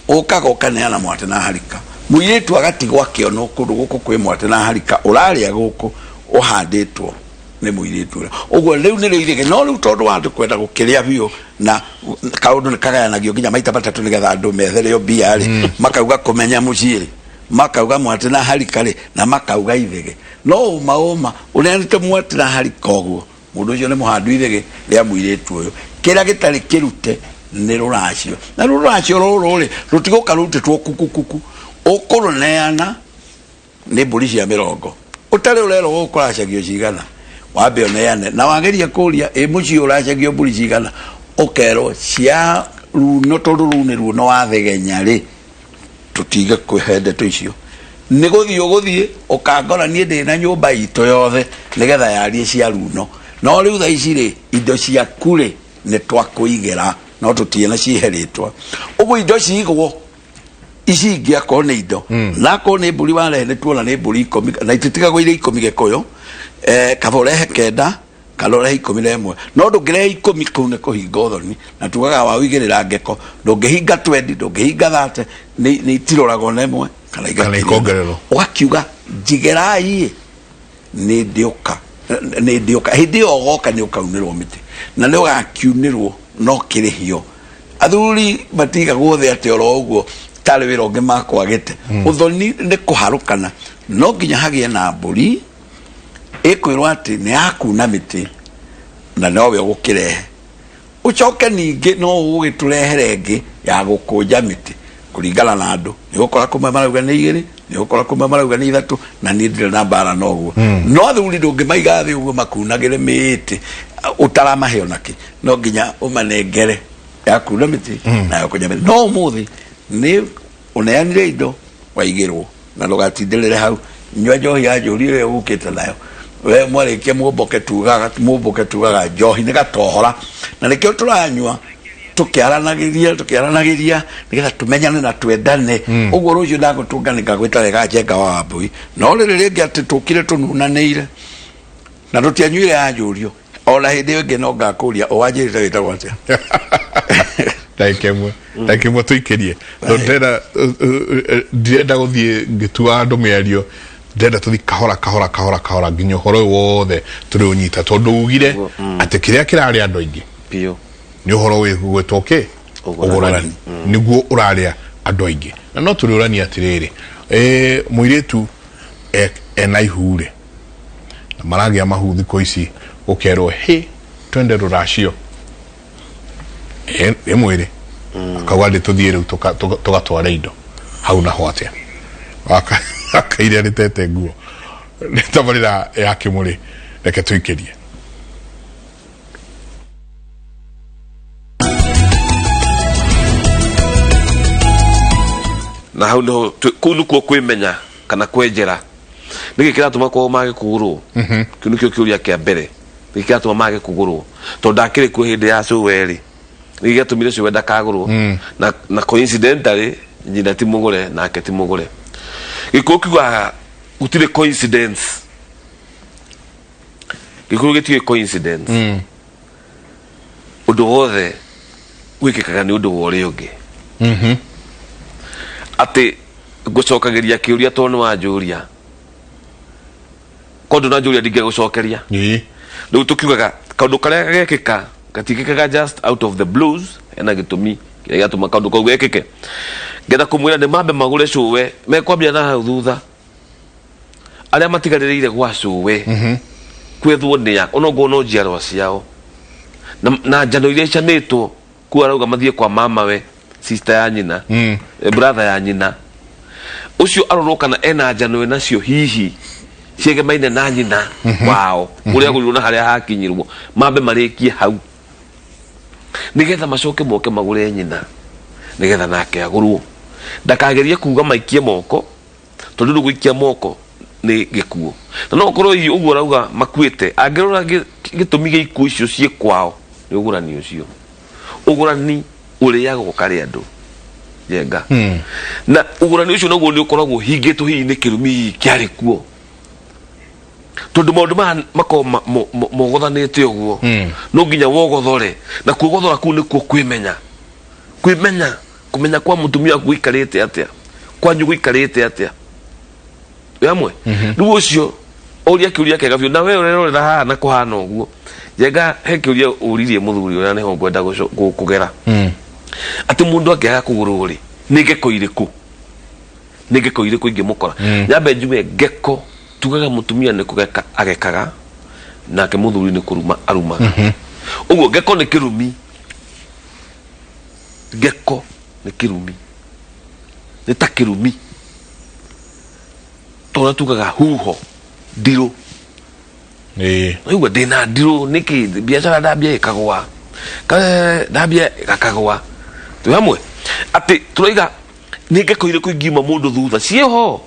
ũkaga ũkaneana mwatĩ na harika, mũirĩtu agatigwo akĩonwo kũndũ gũkũ kwĩ mwatĩ na harika ũrarĩa gũkũ ũhandĩtwo nĩ mũirĩtu ũrĩa ũguo. Rĩu nĩrĩo ithĩgĩ, no rĩu tondũ wa andũ kwenda gũkĩrĩa biũ na kaũndũ nĩ kagayanagio nginya maita matatũ nĩgetha andũ methereo mbia rĩ, makauga kũmenya mũciĩ rĩ, makauga mwatĩ na harika rĩ, na makauga ithĩgĩ. No ũma ũma ũneanĩte mwatĩ na harika ũguo, mũndũ ũcio nĩ mũhandu ithĩgĩ rĩa mũirĩtu ũyũ. Kĩrĩa gĩtarĩ kĩrute nĩ rũracio, na rũracio rũrũ rĩ rũtigũka rũrutĩtwo kukukuku, ũkũrũneana nĩ mbũri cia mĩrongo ũtarĩ ũrerwo gũkũ ũracagio cigana, wambe ũneane na wageria kũria ĩ mũciĩ ũracagio mbũri cigana, ũkerwo cia runo tondũ rũu nĩ runo wathegenya rĩ, tũtige kũhe ndeto icio nĩ gũthiĩ ũgũthiĩ ũkangora niĩ ndĩ na nyũmba itũ yothe nĩgetha yarie cia runo. No rĩu thaa ici rĩ, indo ciaku rĩ nĩ twakũigĩra no tũtirĩ na cihe rĩtwa ũguo indo cigwo ici ingĩ akorwo nĩ indo na akorwo nĩ mbũri warehe nĩ tuona nĩ mbũri 10 na ititigagwo irĩ 10 Gĩkũyũ, kaba ũrehe 9. Kana ũrehe 11, no ndũngĩrehe 10, kũu nĩ kũhinga ũthoni, na tugaga wa ũigĩrĩra ngeko. Ndũngĩhinga 20, ndũngĩhinga 30, nĩ itiroragwo na ĩmwe kana Kana ikongererwo. Ũgakiuga njigerai, nĩ ndĩũka, nĩ ndĩũka. Hĩndĩ ĩyo ũgoka nĩ ũkaunĩrwo mĩtĩ, na nĩ ũgakiunĩrwo no kĩrĩhio. Athuri matigagwo thĩ atĩ oro ũguo tarĩ wĩra ũngĩ makwagĩte. Ũthoni nĩ kũharũkana, no nginya hagĩe na mbũri ĩkwĩrwo atĩ nĩ yakuna mĩtĩ, na nowe ũgũkĩrehe. Ũcoke ningĩ no ũgũgĩtũrehere ĩngĩ ya gũkũnja mĩtĩ kũringana na andũ. Nĩ ũgũkora kũmwe marauga nĩ 2, nĩ ũgũkora kũmwe marauga nĩ 3, na niĩ ndirĩ na mbara na ũguo. No athuri ndũngĩmaiga thĩ ũguo makunagĩre mĩtĩ ũtaramahe onakĩ, no nginya ũmanengere ya kuna mĩtĩ na ya gũkũnja mĩtĩ. No ũmũthĩ nĩ ũneanire indo waigĩrwo, na ndũgatindĩrĩre hau. Nyua njohi ya njũri ĩrĩa ũgũkĩte nayo. We mwarĩkia muomboke, tugaga muomboke, tugaga njohi nĩ gatohora, na nĩkĩo tũranyua tũkĩaranagĩria, tũkĩaranagĩria nĩgetha tũmenyane na twendane. Ũguo rũciũ ndagũtũnga nĩngagwĩta wega Njenga wa Wambũi. No rĩrĩ rĩngĩ atĩ tũkire tũnunanĩire na tũtianyuire ya njũrio, ona hĩndĩ ĩyo ĩngĩ no ngakũria ũwanjĩrĩte wĩtagwo atĩa. Ndagĩka ĩmwe, ndagĩka ĩmwe tũikĩrie, tondũ ndĩrenda ndirenda gũthiĩ ngĩtua andũ mĩario. Ndĩrenda tũthiĩ kahora kahora kahora kahora nginya ũhoro ũyũ wothe tũrĩ ũnyita, tondũ ugire atĩ kĩrĩa kĩrarĩa andũ aingĩ biũ nĩ ũhoro wĩgwĩtwo kĩ? Ũgũrani. Nĩguo ũrarĩa andũ aingĩ, na no tũrĩũrania atĩrĩrĩ, mũirĩtu ena ihu rĩ, na maragĩa mahu thikũ ici, ũkerwo hĩ, twende rũracio ĩ mwĩrĩ, akauga ndĩ tũthiĩ rĩu tũgatware indo hau naho atĩa akaire rĩtete nguo. Nĩ tabarĩra ya kĩmũrĩ, reke tũikĩrie. Na hau niho kũu nĩkuo kwĩmenya kana kwenjera nĩkĩ kĩratũma kwao mage kũgũrwo. Kĩu nĩkĩo kĩũria kĩa mbere, nĩkĩ kĩratũma mage kũgũrwo, tondũ ndakĩrĩ kuo hĩndĩ ya cũwe rĩ, nĩkĩ gĩatũmire cũwe ndakagũrwo? Na coincidentally nyina ti mũgũre nake ti mũgũre. Gĩkũyũ kiugaga gũtirĩ coincidence. Gĩkũyũ gĩtiũĩ coincidence. Ũndũ wothe wĩkĩkaga nĩ ũndũ wa ũrĩa ũngĩ. Atĩ ngũcokagĩria kĩũria tondũ nĩ wanjũria, ko ndũnanjũria ndingĩgũcokeria. Rĩu tũkiugaga kaũndũ karĩa gekĩka gatikĩkaga just out of the blues, hena gĩtũmi kĩrĩa gĩatũma kaũndũ kau gekĩke. Ngenda kũmwĩra nĩ mambe magũre cũwe, mekwambia na hau thutha arĩa matigarĩrĩire gwa cũwe kwethwo nĩa onokorwo no njiarwa ciao na njano iria icanĩtwo kuo. Arauga mathiĩ kwa mamawe, sister ya nyina, brother ya nyina ũcio, arorwo kana ena njano ĩnacio hihi ciegemaine na nyina wao, ũrĩa agũrirwo na harĩa hakinyirwo. Mambe marĩkie hau nigetha macoke moke magũre nyina, nigetha nake agũrwo. Ndakagerie kuga maikie moko, tondũ rĩu gũikia moko nĩ gĩkuũ, na no ũkorwo hihi ũguo arauga makuĩte. Angĩrora gĩtũmi gĩa ikuũ icio ciĩ kwao nĩ ũgũrani ũcio. Ũgũrani ũrĩaga ũkarĩa andũ, Njenga, na ũgũrani ũcio naguo nĩ ũkoragwo ũhingĩtwo hihi nĩ kĩrumi hihi kĩarĩ kuo, tondũ maũndũ maya makoragwo mogothanĩte ũguo. No nginya wogothore, na kuogothora kũu nĩkuo kwĩmenya, kwĩmenya, kũmenya kwa mũtumia waku gũikarĩte atĩa, kwanyu gũikarĩte atĩa. Wĩ hamwe rĩu ũcio ũria kĩũria kĩega biũ, na we ũrerorera haha na kũhana ũguo. Njenga, he kĩũria ũririe mũthuri ũrĩa nĩho ngwenda kũgera, atĩ mũndũ angĩaga kũgũrwo rĩ, nĩ ngeko irĩkũ, nĩ ngeko irĩkũ ingĩmũkora? Nyambe njuge ngeko tugaga mũtumia nĩ kũgeka agekaga, nake mũthuri nĩ kũruma arumaga. Ũguo ngeko nĩ kĩrumi, ngeko nĩ kĩrumi, nĩ ta kĩrumi tondũ tugaga huho ndirũ. Waigua ndĩna ndirũ nĩkĩ? Biacara ndambia ĩkagwa, ndambia gakagwa. Twĩ hamwe atĩ tũraiga nĩ ngeko irĩkũ ingiuma mũndũ thutha ciĩho.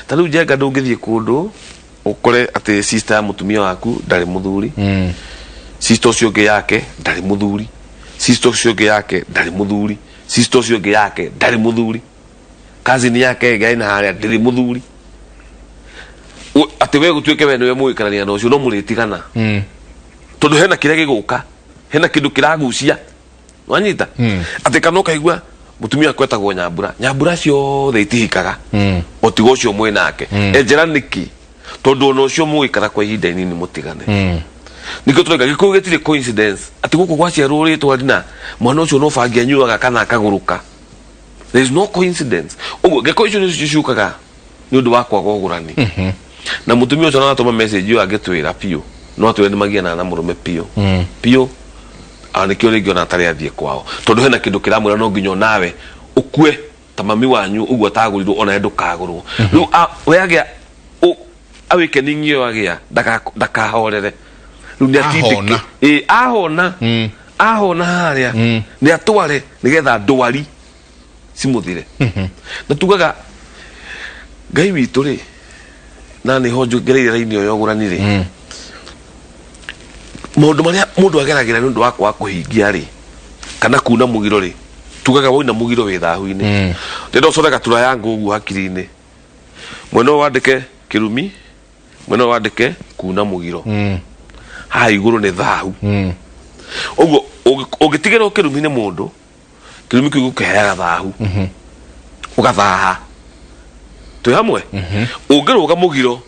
Ta rĩu Njenga, ndũngĩthiĩ kũndũ ũkore atĩ sister ya mũtumia waku ndarĩ mũthuri, sister ũcio ũngĩ yake ndarĩ mũthuri, sister ũcio ũngĩ yake ndarĩ mũthuri, sister ũcio ũngĩ yake ndarĩ mũthuri, cousin yake ĩngĩ na harĩa ndĩrĩ mũthuri. Atĩ we gũtuĩke we nĩwe mũgĩkarania na ũcio no mũrĩtigana, tondũ hena kĩrĩa gĩgũka, hena kĩndũ kĩragucia, wanyita? Atĩ kana ũkaigua mũtumia wakwa etagwo Nyambura, Nyambura ciothe itihikaga o tiga ũcio mwĩ nake. Enjera nĩkĩ? Tondũ ona ũcio mũgĩikara kwa ihinda inini mũtigane. Nĩkĩo tũrauga Gĩkũyũ gĩtirĩ coincidence, atĩ gũkũ gwaciarwo rĩtwa rina mwana ũcio no bangi anyuaga kana akagũrũka. There is no coincidence. Ũguo ngĩko icio nĩcio ciũkaga nĩ ũndũ wa kwaga ũgũrani. Na mũtumia ũcio no atũma message ĩyo, angĩtwĩra biũ no atwĩre nĩ magianaga na mũrũme biũ biũ. Nĩkĩo rĩngĩ ona atarĩ athiĩ kwao, tondũ hena kĩndũ kĩramwĩra no nginya onawe ũkue ta mami wanyu ũguo atagũrirwo, onawe ndũkagũrwo. Rĩu we agĩa awakening ĩyo agĩa ndakahorere rĩu nĩ atindĩke. Ahona. Ĩ, ahona, ahona harĩa nĩ atware nĩgetha ndwari cimuthire. Na tugaga Ngai witũ rĩ, na nĩho njongereire raini ĩyo ya ũgũrani rĩ, maũndũ marĩa mũndũ ageragĩra nĩ ũndũ wa kwaga kũhingia rĩ, kana kuna mũgiro rĩ, tugaga woina mũgiro wĩ thahu-inĩ. Ndĩrenda ũcore gatura yangu ũguo hakiri-inĩ, mwena ũyũ wandĩke kĩrumi, mwena ũyũ wandĩke kuna mũgiro, haha igũrũ nĩ thahu. Ũguo ũngĩtigĩrwo kĩrumi nĩ mũndũ, kĩrumi kĩu gĩkũheaga thahu, ũgathaha. Twĩ hamwe? Ũngĩrũga mũgiro,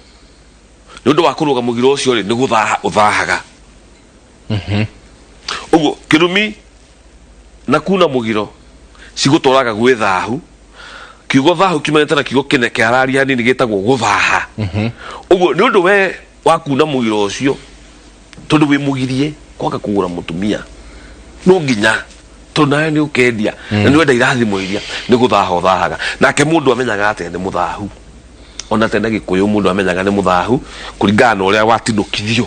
nĩ ũndũ wa kũrũga mũgiro ũcio rĩ, nĩ gũthaha ũthahaga. Ũguo kĩrumi na kuna mũgiro cigũtwaraga gwĩ thahu. Kiugo thahu kiumanĩte na kiugo kĩne kĩararia hanini gĩtagwo gũthaha. Ũguo nĩ ũndũ we wa kuna mũgiro ũcio, tondũ wĩ mũgirie kwaga kũgũra mũtumia, no nginya tondũ nawe nĩ ũkendia na nĩ wenda irathimo iria, nĩ gũthaha ũthahaga. Nake mũndũ amenyaga atĩa nĩ mũthahu? Ona tene Gĩkũyũ mũndũ amenyaga nĩ mũthahu kũringana na ũrĩa watinũkithio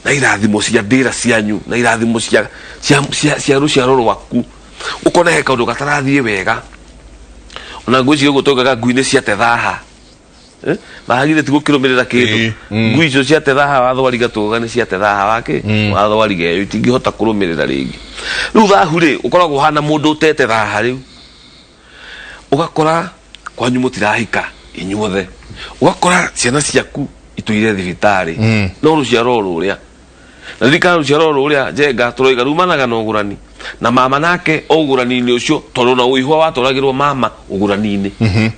na irathimo cia ndĩra cianyu na irathimo cia rũciaro rwaku. Ũkona he kaũndũ gatarathiĩ wega. Ona ngwĩciria ũguo twaugaga ngui nĩ ciate thaha. Eh? Thaha githĩ ti gũkĩrũmĩrĩra kĩndũ? Ngui icio ciate thaha wathwariga, tugaga nĩ ciate thaha wake wathwariga ĩyo itingĩhota kũrũmĩrĩra rĩngĩ. Rĩu thahu rĩ, ũkoragwo ũhana mũndũ ũtete thaha. Rĩu ũgakora kwanyu mũtirahika inyuothe, ũgakora ciana ciaku itũire thibitarĩ, no rũciaro rũrĩa na ririkana rũciaro rũrĩa njenga tũroiga rumanaga na ũgũrani na mama nake o ũgũrani-inĩ ũcio, tondũ na ũihwa watwaragĩrwo mama ũgũrani-inĩ,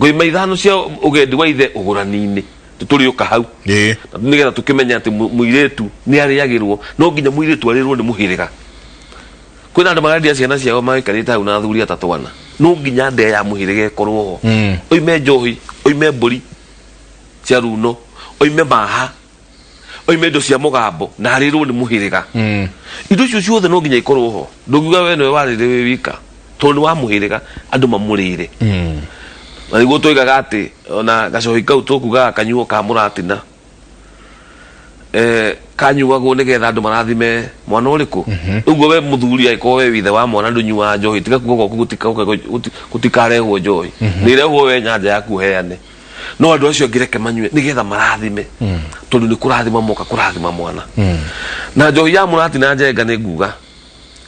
ngoima ithano cia ũgendi wa ithe ũgũrani-inĩ, tũrĩũka hau. Na nĩgetha tũkĩmenye atĩ mũirĩtu nĩ arĩagĩrwo, no nginya mũirĩtu arĩrwo nĩ mũhĩrĩga. Kwĩna andũ marendia ciana ciao maikarĩte hau na athuri atatũ ana. No nginya ndĩa ya mũhĩrĩga ĩkorwo ho, oime njohi, oime mbũri cia runo, oime maha, oime indo cia mũgambo, na arĩrwo nĩ mũhĩrĩga. Indo icio ciothe no nginya ikorwo ho. Ndũngiuga we nĩwe warĩre wĩ wika, tondũ nĩ wa mũhĩrĩga, andũ mamũrĩre. Na nĩguo twoigaga atĩ ona gacohi kau tũkugaga kanyuo ka mũratina, kanyuagwo nĩgetha andũ marathime mwana ũrĩkũ. Ũguo we mũthuri, angĩkorwo we withe wa mwana ndũnyuaga njohi, tiga kuga gwaku gũtikarehwo njohi. Nĩ ĩrehwo, we nyanja yaku ũheane, no andũ acio angĩ reke manyue nĩgetha marathime, tondũ nĩ kũrathima moka kũrathima mwana. Na njohi ya mũratina njenga nĩ nguga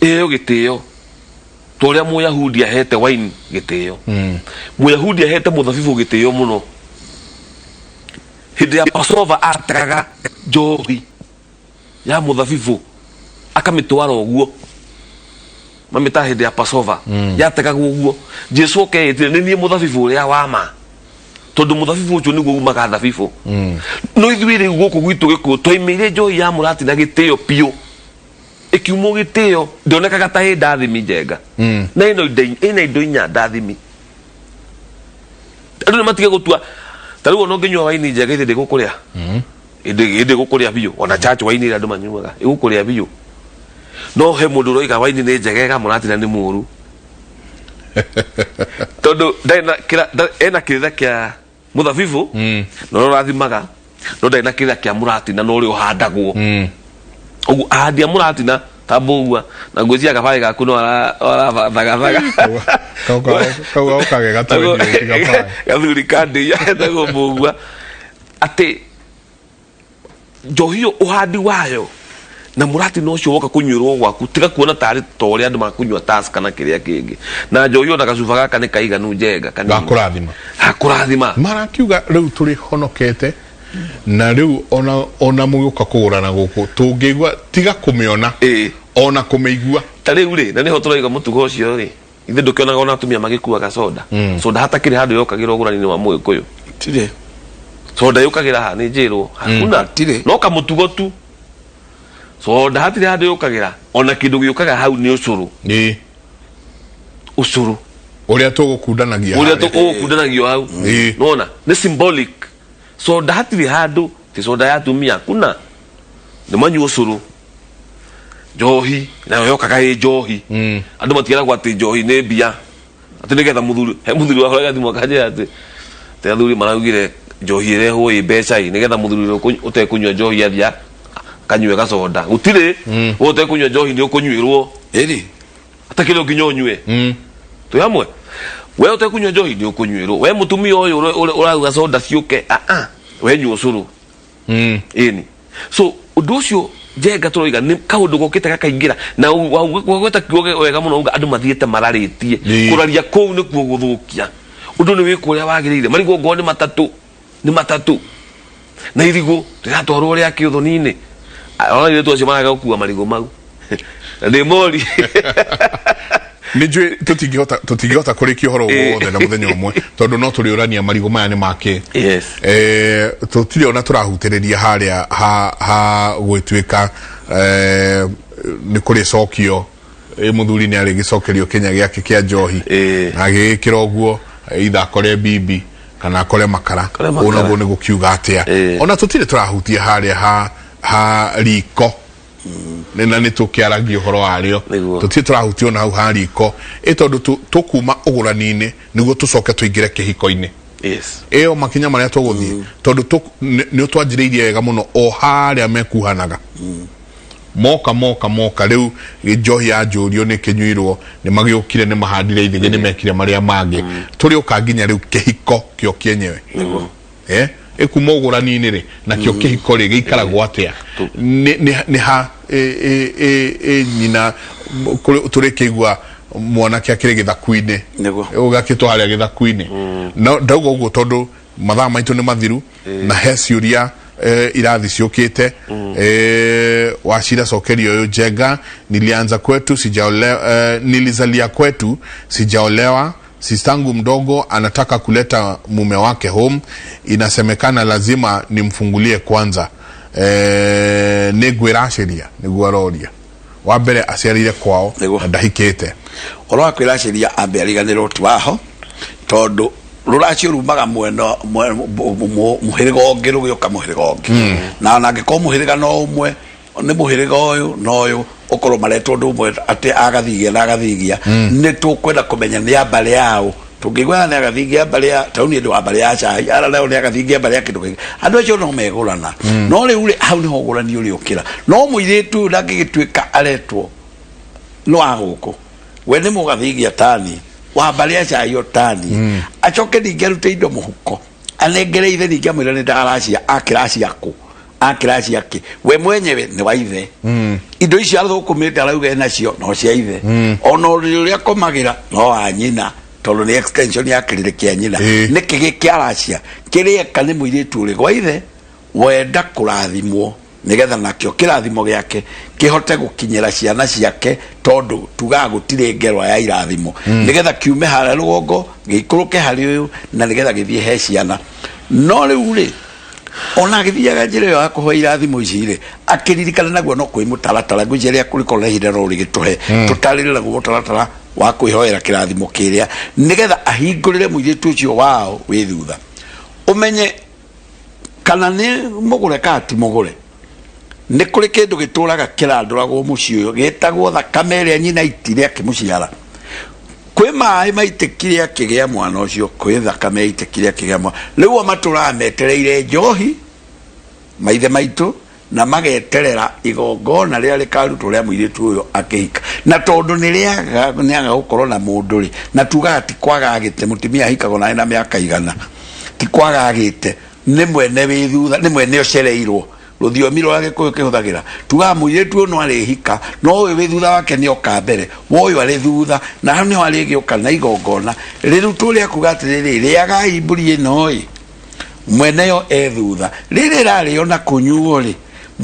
ĩheo gĩtĩo ta ũrĩa Mũyahudi ahete wine gĩtĩo. Mũyahudi ahete mũthabibũ gĩtĩo mũno. Hĩndĩ ya Passover ategaga njohi ya mũthabibũ akamĩtwara ũguo, mamĩtaga hĩndĩ ya Passover, yategagwo ũguo. Jesu okeĩtire nĩ niĩ mũthabibũ ũrĩa wa ma, tondũ mũthabibũ ũcio nĩguo umaga thabibũ. No ithuĩ rĩu gũkũ gwitũ Gĩkũyũ twaimĩire njohi ya mũratina gĩtĩo biũ, ĩkiumwo gĩtĩo, ndĩonekaga ta ĩ ndathimi njenga. Na ĩno ĩna indo inya ndathimi. Andũ nĩ matige gũtua ta rĩu ona ũngĩnyua waini njega ithĩ ndĩgũkũrĩa, ĩndĩ ĩgũkũrĩa biũ. Ona church waini ĩrĩa andũ manyuaga ĩgũkũrĩa biũ. No he mũndũ ũroiga waini nĩ njegega, mũratina nĩ mũru, tondũ ndarĩ na ena kĩrĩra kĩa mũthabibũ na ũrĩa ũrathimaga, no ndarĩ na kĩrĩra kĩa mũratina na ũrĩa ũhandagwo. Ũguo ahandi a mũratina ta mbũgua na ngwĩciria kabarĩ gaku no arathagathaga. Kau gaukaga gatwendio gabaĩ. Gathuri ka ndĩia etagwo mbũgua, atĩ njohi ĩyo ũhandi wayo Na mũratina ũcio woka kũnyuĩrwo gwaku, tiga kuona tarĩ ta ũrĩa andũ makũnyua tas kana kĩrĩa kĩngĩ. Na njohi ona gacuba gaka nĩ kaiganu njenga kanini. Gakũrathima. Gakũrathima. Marakiuga rĩu tũrĩhonokete na rĩu ona ona mũgĩũka kũgũrana gũkũ tũngĩigua tiga kũmĩona ona kũmĩigua. Ta rĩu rĩ, na nĩho tũrauga mũtugo ũcio rĩ, ithe ndũkĩonaga ona atumia magĩkuaga soda. Soda hatakĩrĩ handũ yokagĩra ũgũrani-inĩ wa mũgĩkũyũ. Tirĩ. Soda yũkagĩra ha nĩ njĩrwo. Hakuna. No kamũtugo tu. Soda hatirĩ handũ yũkagĩra. Ona kĩndũ gĩũkaga hau nĩ ũcũrũ. Ĩĩ. Ũcũrũ. Ũrĩa tũgũkundanagia Ũrĩa harĩa. tũgũkundanagio hau. Ĩĩ. Nona nĩ symbolic. Soda hatirĩ handũ ti soda ya atumia kuna. Nĩ manyua ũcũrũ. Njohi nayo yokaga ĩ njohi. Andũ matiĩragwo atĩ njohi nĩ mbia. Atĩ nĩgetha mũthuri, he mũthuri wahũraga thimũ akanjĩra atĩ atĩ athuri maraugire njohi ĩrehwo ĩ mbeca ĩ nĩgetha mũthuri ũrĩa ũtekũnyua njohi athiĩ akanyue gacoda. Gũtirĩ. We ũtekũnyua njohi nĩ ũkũnyuĩrwo. Ĩni. Atakĩrĩ nginya ũnyue. Twĩ hamwe. We ũtekũnyua njohi nĩ ũkũnyuĩrwo. We mũtumia ũyũ ũrauga soda ciũke, we nyua ũcũrũ. Ĩni. So ũndũ ũcio njenga tũroiga nĩ kaũndũ gokĩte gakaingĩra na wagweta kiugo wega mũno uga andũ mathiĩte mararĩtie. Kũraria kũu nĩkuo gũthũkia. Ũndũ nĩ wĩkwo ũrĩa wagĩrĩire. Marigũ ngorwo nĩ matatũ. Nĩ matatũ. Na irigũ rĩratwarwo rĩa kĩũthoni-inĩ. Ona airĩtu acio maraga gũkua marigũ mau. Na ndĩ mori. Nĩ njũĩ tũtingĩhota tũtingĩhota kũrĩkia ũhoro wothe na mũthenya ũmwe tondũ no tũrĩũrania marigũ maya nĩ makĩ. Yes. Tũtirĩ ona tũrahutĩrĩria harĩa ha ha gwĩtuĩka nĩ kũrĩcokio mũthuri nĩ arĩgĩcokerio kĩnya gĩake kĩa njohi na agĩgĩkĩra ũguo either akore bibi kana akore makara. Ũguo naguo nĩ gũkiuga atĩa. Ona tũtirĩ tũrahutia harĩa ha ha riko. Na nĩ tũkĩaragia ũhoro warĩo. Tũtirĩ tũrahutia ona hau ha riko. Ĩ tondũ tũkuma ũgũrani-inĩ nĩguo tũcoke tũingĩre kĩhiko-inĩ. Yes. Ĩyo makinya marĩa tũgũthiĩ tondũ nĩ ũtwanjĩrĩirie wega mũno o harĩa mekuhanaga. Moka moka moka rĩu njohi ya njũrio nĩ kĩnyuirwo nĩ magĩũkire nĩ mahandire ithĩgĩ nĩ mekire marĩa mangĩ. Tũrĩũka nginya rĩu kĩhiko kĩo kĩenyewe. Ĩkuma ũgũrani-inĩ rĩ na kĩo kĩhiko rĩ gĩikaragwo atĩa? Nĩ ha nyina tũrĩkĩigua mwanake akĩrĩ gĩthaku-inĩ. Ũgakĩtwo harĩa gĩthaku-inĩ. No ndauga ũguo tondũ mathaa maitũ nĩ mathiru na he ciũria irathi ciũkĩte. Wachira cokerio ũyũ Njenga, nilianza kwetu sijaolewa, nilizalia kwetu sijaolewa. Sistangu mdogo anataka kuleta mume wake home, inasemekana lazima nimfungulie kwanza. Nĩ ngwĩracĩria nĩguo aroria. Wa mbere aciarĩire kwao na ndahikĩte. Ũhoro wa kwĩracĩria ambe ariganĩrwo ti waho tondũ rũracio rumaga mwena mũhĩrĩga ũngĩ rũgĩũka mũhĩrĩga ũngĩ. Na ona angĩkorwo mũhĩrĩga no ũmwe nĩ mũhĩrĩga ũyũ na ũyũ ũkorwo maretwo ũndũ ũmwe atĩ agathigia na agathigia. Nĩ tũkwenda kũmenya nĩ a mbarĩ yao. Tũngĩigua nĩ agathigia mbarĩ ya tau niĩ ndĩ wa mbarĩ ya cai, ara nao nĩ agathigia mbarĩ ya kĩndũ kĩngĩ. Andũ acio no megũrana. No rĩu rĩ, hau nĩho ũgũrani ũrĩũkĩra. No mũirĩtu ũyũ ndangĩgĩtuĩka aretwo nĩ wa gũkũ. We nĩ mũgathigia tani, wa mbarĩ ya cai o tani. Acoke ningĩ arute indo mũhuko. Anengere ithe ningĩ amwĩre nĩ ndaracia, akĩracia kũ? Akĩracia kĩ? We mwenyewe nĩ wa ithe. Indo icio athũkũmĩte arauga enacio no cia ithe. Ona ũrĩrĩ ũrĩa akomagĩra no wa nyina tondũ nĩ extension ya kĩrĩrĩ kĩa nyina. Nĩkĩ gĩkĩ aracia? Kĩrĩeka nĩ mũirĩtu ũrĩ gwa ithe wenda kũrathimwo nĩgetha nakĩo kĩrathimo gĩake kĩhote gũkinyĩra ciana ciake tondũ tugaga gũtirĩ ngerwa ya irathimo. Nĩgetha kiume harĩa rũgongo gĩikũrũke harĩ ũyũ na nĩgetha gĩthiĩ he ciana. No rĩu rĩ ona agĩthiaga njĩra ĩyo ya kũhoya irathimo ici rĩ akĩririkana naguo no kwĩ mũtaratara ngwĩciria rĩrĩa kũrĩkorwo na ihinda no rĩgĩtũhe tũtarĩre naguo mũtaratara wa kwĩhoera kĩrathimo kĩrĩa nĩgetha ahingũrĩre mũirĩtu ũcio wao wĩ thutha ũmenye kana nĩ mũgũre kana ti mũgũre. Nĩ kũrĩ kĩndũ gĩtũraga kĩrandũragwo mũciĩ ũyũ gĩtagwo thakame ĩrĩa nyina aitire akĩmũciara. Kwĩ maĩ maitĩkire akĩgĩa mwana ũcio, kwĩ thakame yaitĩkire akĩgĩa mwana. Rĩu o matũraga metereire njohi maithe maitũ na mageterera igongona rĩrĩa rĩkarutwo rĩa mũirĩtu ũyũ akĩhika. Na tondũ nĩ rĩaga nĩ aga gũkorwo na mũndũ rĩ, na tugaga ti kwaga agĩte, mũtumia ahikagwo nawe na mĩaka igana, ti kwaga agĩte, nĩ mwene wĩ thutha, nĩ mwene ũcereirwo. Rũthiomi rwa Gĩkũyũ kĩhũthagĩra tugaga mũirĩtu ũyũ no arĩhika, no ũyũ wĩ thutha wake nĩ oka mbere, wa ũyũ arĩ thutha, na hau nĩho arĩgĩũka na igongona rĩrutwo rĩa kuga atĩrĩrĩ, rĩagai mbũri ĩno ĩ, mwene yo e thutha. Rĩrĩ rĩrarĩo na kũnyuo rĩ,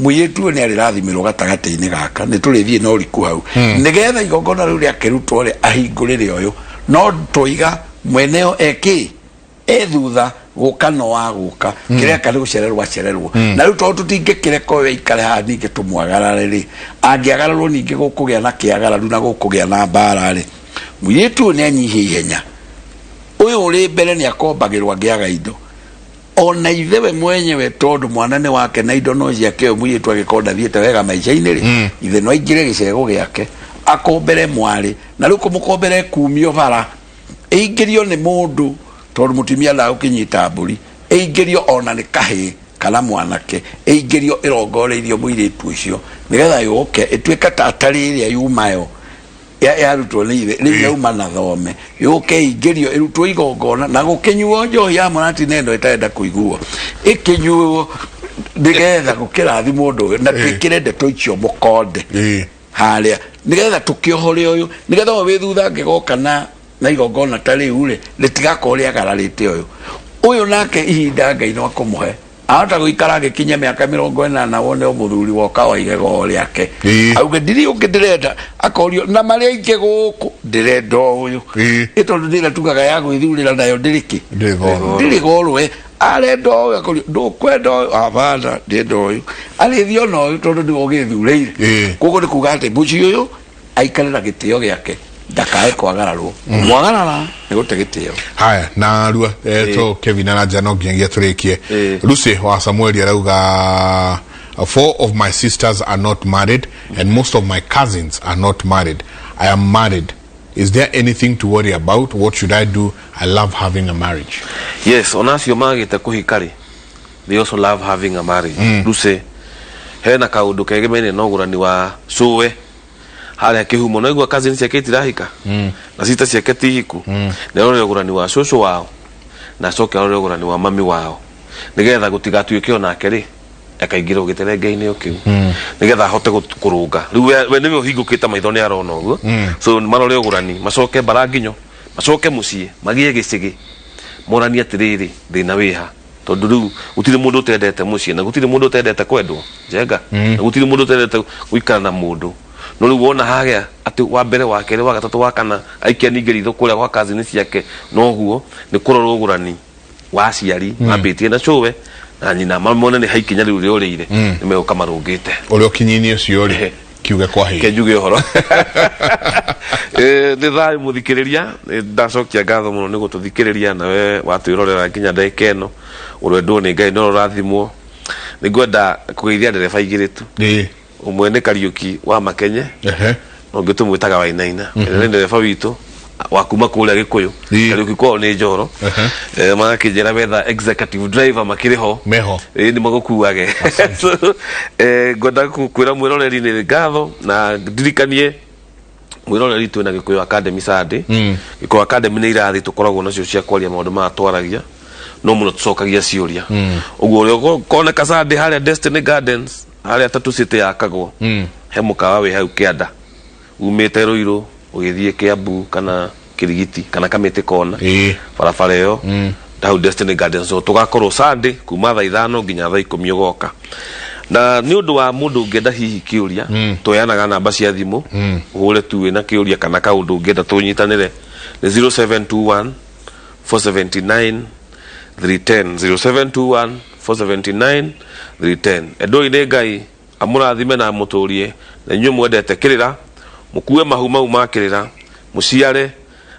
mũirĩtu ũyũ nĩ arĩrathimĩrwo gatagatĩ-inĩ gaka, nĩ tũrĩthiĩ na ũriku hau, nĩgetha igongona rĩu rĩakĩrutwo rĩ, ahingũrĩre ũyũ. No twoiga mwene yo ekĩ e thutha, gũka no agũka, kĩrĩa eka nĩ gũcererwo acererwo. Na rĩu tondũ tũtingĩkĩreka ũyũ aikare haha ningĩ tũmwagarare rĩ, angĩagararwo ningĩ gũkũgĩa na kĩagararu na gũkũgĩa na mbara rĩ, mũirĩtu ũyũ nĩ anyihie ihenya. Ũyũ ũrĩ mbere nĩ akombagĩrwo angĩaga indo, ona ithe we mwenyewe, tondũ mwana nĩ wake na indo no ciake. Ũyũ mũirĩtu angĩkorwo ndathiĩte wega maica-inĩ rĩ, ithe no aingĩre gĩcego gĩake akombere mwarĩ, na rĩu kũmũkombera ĩkumio bara, ĩingĩrio nĩ mũndũ, tondũ mũtumia ndagũkĩnyita mbũri, ĩingĩrio ona nĩ kahĩĩ kana mwanake, ĩingĩrio ĩrongoreirio mũirĩtu ũcio, nĩgetha yũke ĩtuĩke ta atarĩ ĩrĩa yumayo yarutwo nĩ ithe. Rĩu yauma na thome, yũke ĩingĩrio ĩrutwo igongona na gũkĩnyuo njohi ya mũratina ĩno ĩtarenda kũiguo, ĩkĩnyuo nĩgetha gũkĩrathimwo ũndũ ũyũ, na twĩkĩre ndeto icio mũkonde harĩa, nĩgetha tũkĩohore ũyũ, nĩgetha ũyũ wĩ thutha angĩgoka na igongona ta rĩu rĩ, rĩtigakorwo rĩagararĩte ũyũ. Ũyũ nake ihinda Ngai no akũmũhe, ahota gũikara agĩkinya mĩaka 80 wone o mũthuri woka wa igego rĩake, auge ndirĩ ũngĩ ndĩrenda, akorio na marĩa aingĩ gũkũ, ndĩrenda o ũyũ. Ĩ tondũ ndĩra tugaga ya gwĩthurĩra nayo ndĩrĩ kĩ? Ndĩrĩ goro. Ndĩrĩ goro. We arenda ũyũ, akorio ndũkwenda ũyũ, abana ndĩrenda ũyũ, arĩthiĩ ona ũyũ tondũ nĩwe ũgĩthurĩire. Koguo nĩ kuga atĩ mũciĩ ũyũ aikare na gĩtĩo gĩake, ndakae kwagararwo. Mwagarara nĩ gũte gĩtĩo. Haya, na rua to Kevin aranja no nginyagia tũrĩkie. Lucy wa Samueli arauga, "Four of my sisters are not married and most of my cousins are not married. I am married. Is there anything to worry about? What should I do? I love having a marriage." Yes, ona acio magĩte kũhika rĩ, they also love having a marriage. Lucy, hena kaũndũ kegemeire na ũgũrani wa cũwe harĩa kĩhumo. No igua cousin ciake itirahika na cita ciake ti hiku. Nĩ arore ũgũrani wa cũcũ wao na acoke arore ũgũrani wa mami wao, nĩgetha gũtigatuĩke onake rĩ akaingĩra gĩterenge-inĩ o kĩu, nĩgetha ahote kũrũnga. Rĩu we nĩwe ũhingũkĩte maitho, nĩ arona ũguo. So marore ũgũrani, macoke mbaranginyo, macoke mũciĩ, magĩe gĩcĩgĩ, moranie atĩrĩrĩ, thĩna wĩha? Tondũ rĩu gũtirĩ mũndũ ũtendete mũciĩ, na gũtirĩ mũndũ ũtendete kwendwo njenga, na gũtirĩ mũndũ ũtendete gũikara na mũndũ. No rĩu wona hagĩa atĩ wa mbere, wa kerĩ, wa gatatũ, wa kana aikia ningĩ ritho kũrĩa gwa cousin ciake, noguo nĩ kũrora ũgũrani wa aciari mambĩtie na cũwe na nyina, mamone nĩ haikinya rĩu rĩorĩire, nĩ megũka marũngĩte. Ũrĩa ũkinyinĩ ũcio rĩ, kiuge kwa hĩ. Ke njuge ũhoro. Nĩ thayũ mũthikĩrĩria. Nĩ ndacokia ngatho mũno nĩ gũtũthikĩrĩria nawe watwĩrorera nginya ndagĩka ĩno. Ũrwendwo nĩ Ngai no ũrathimwo. Nĩ ngwenda kũgeithia ndereba igĩrĩ tu. Ũmwe nĩ Kariũki wa Makenye na ũngĩ tũmwĩtaga Wainaina. Ĩrĩa nĩ ndereba witũ wa kuma kũrĩa Gĩkũyũ. Kariũki kwao nĩ Njoro. Magakĩnjĩra wetha executive driver makĩrĩ ho. Meho. Ĩĩ, nĩ magũkuage. So, ngwenda kwĩra mwĩroreri nĩ ngatho, na ndirikanie mwĩroreri twĩna Gĩkũyũ Academy Sunday. Gĩkũyũ Academy nĩ irathi tũkoragwo nacio cia kwaria maũndũ maya twaragia, no mũno tũcokagia ciũria. Ũguo ũrĩa ũkoneka Sunday harĩa Destiny Gardens, harĩa Tatu City yakagwo, he mũkawa wĩ hau kĩanda, umĩte Ruiru ũgĩthiĩ Kiambu kana Kirigiti kana Kamĩtĩ kona, barabara ĩyo hau Destiny Gardens. So tũgakorwo Sunday kuma thaa 5 nginya thaa 10. Ũgoka na nĩ ũndũ wa mũndũ ũngĩenda hihi kĩũria, tũheanaga namba cia thimũ, ũhũre tu wĩna kĩũria kana kaũndũ ũngĩenda tũnyitanĩre, nĩ 0721 479 310, 0721 479 310. Endoi nĩ Ngai amũrathime na amũtũrie, na inyuĩ mwendete kĩrĩra, mũkue mahu mau ma kĩrĩra, mũciare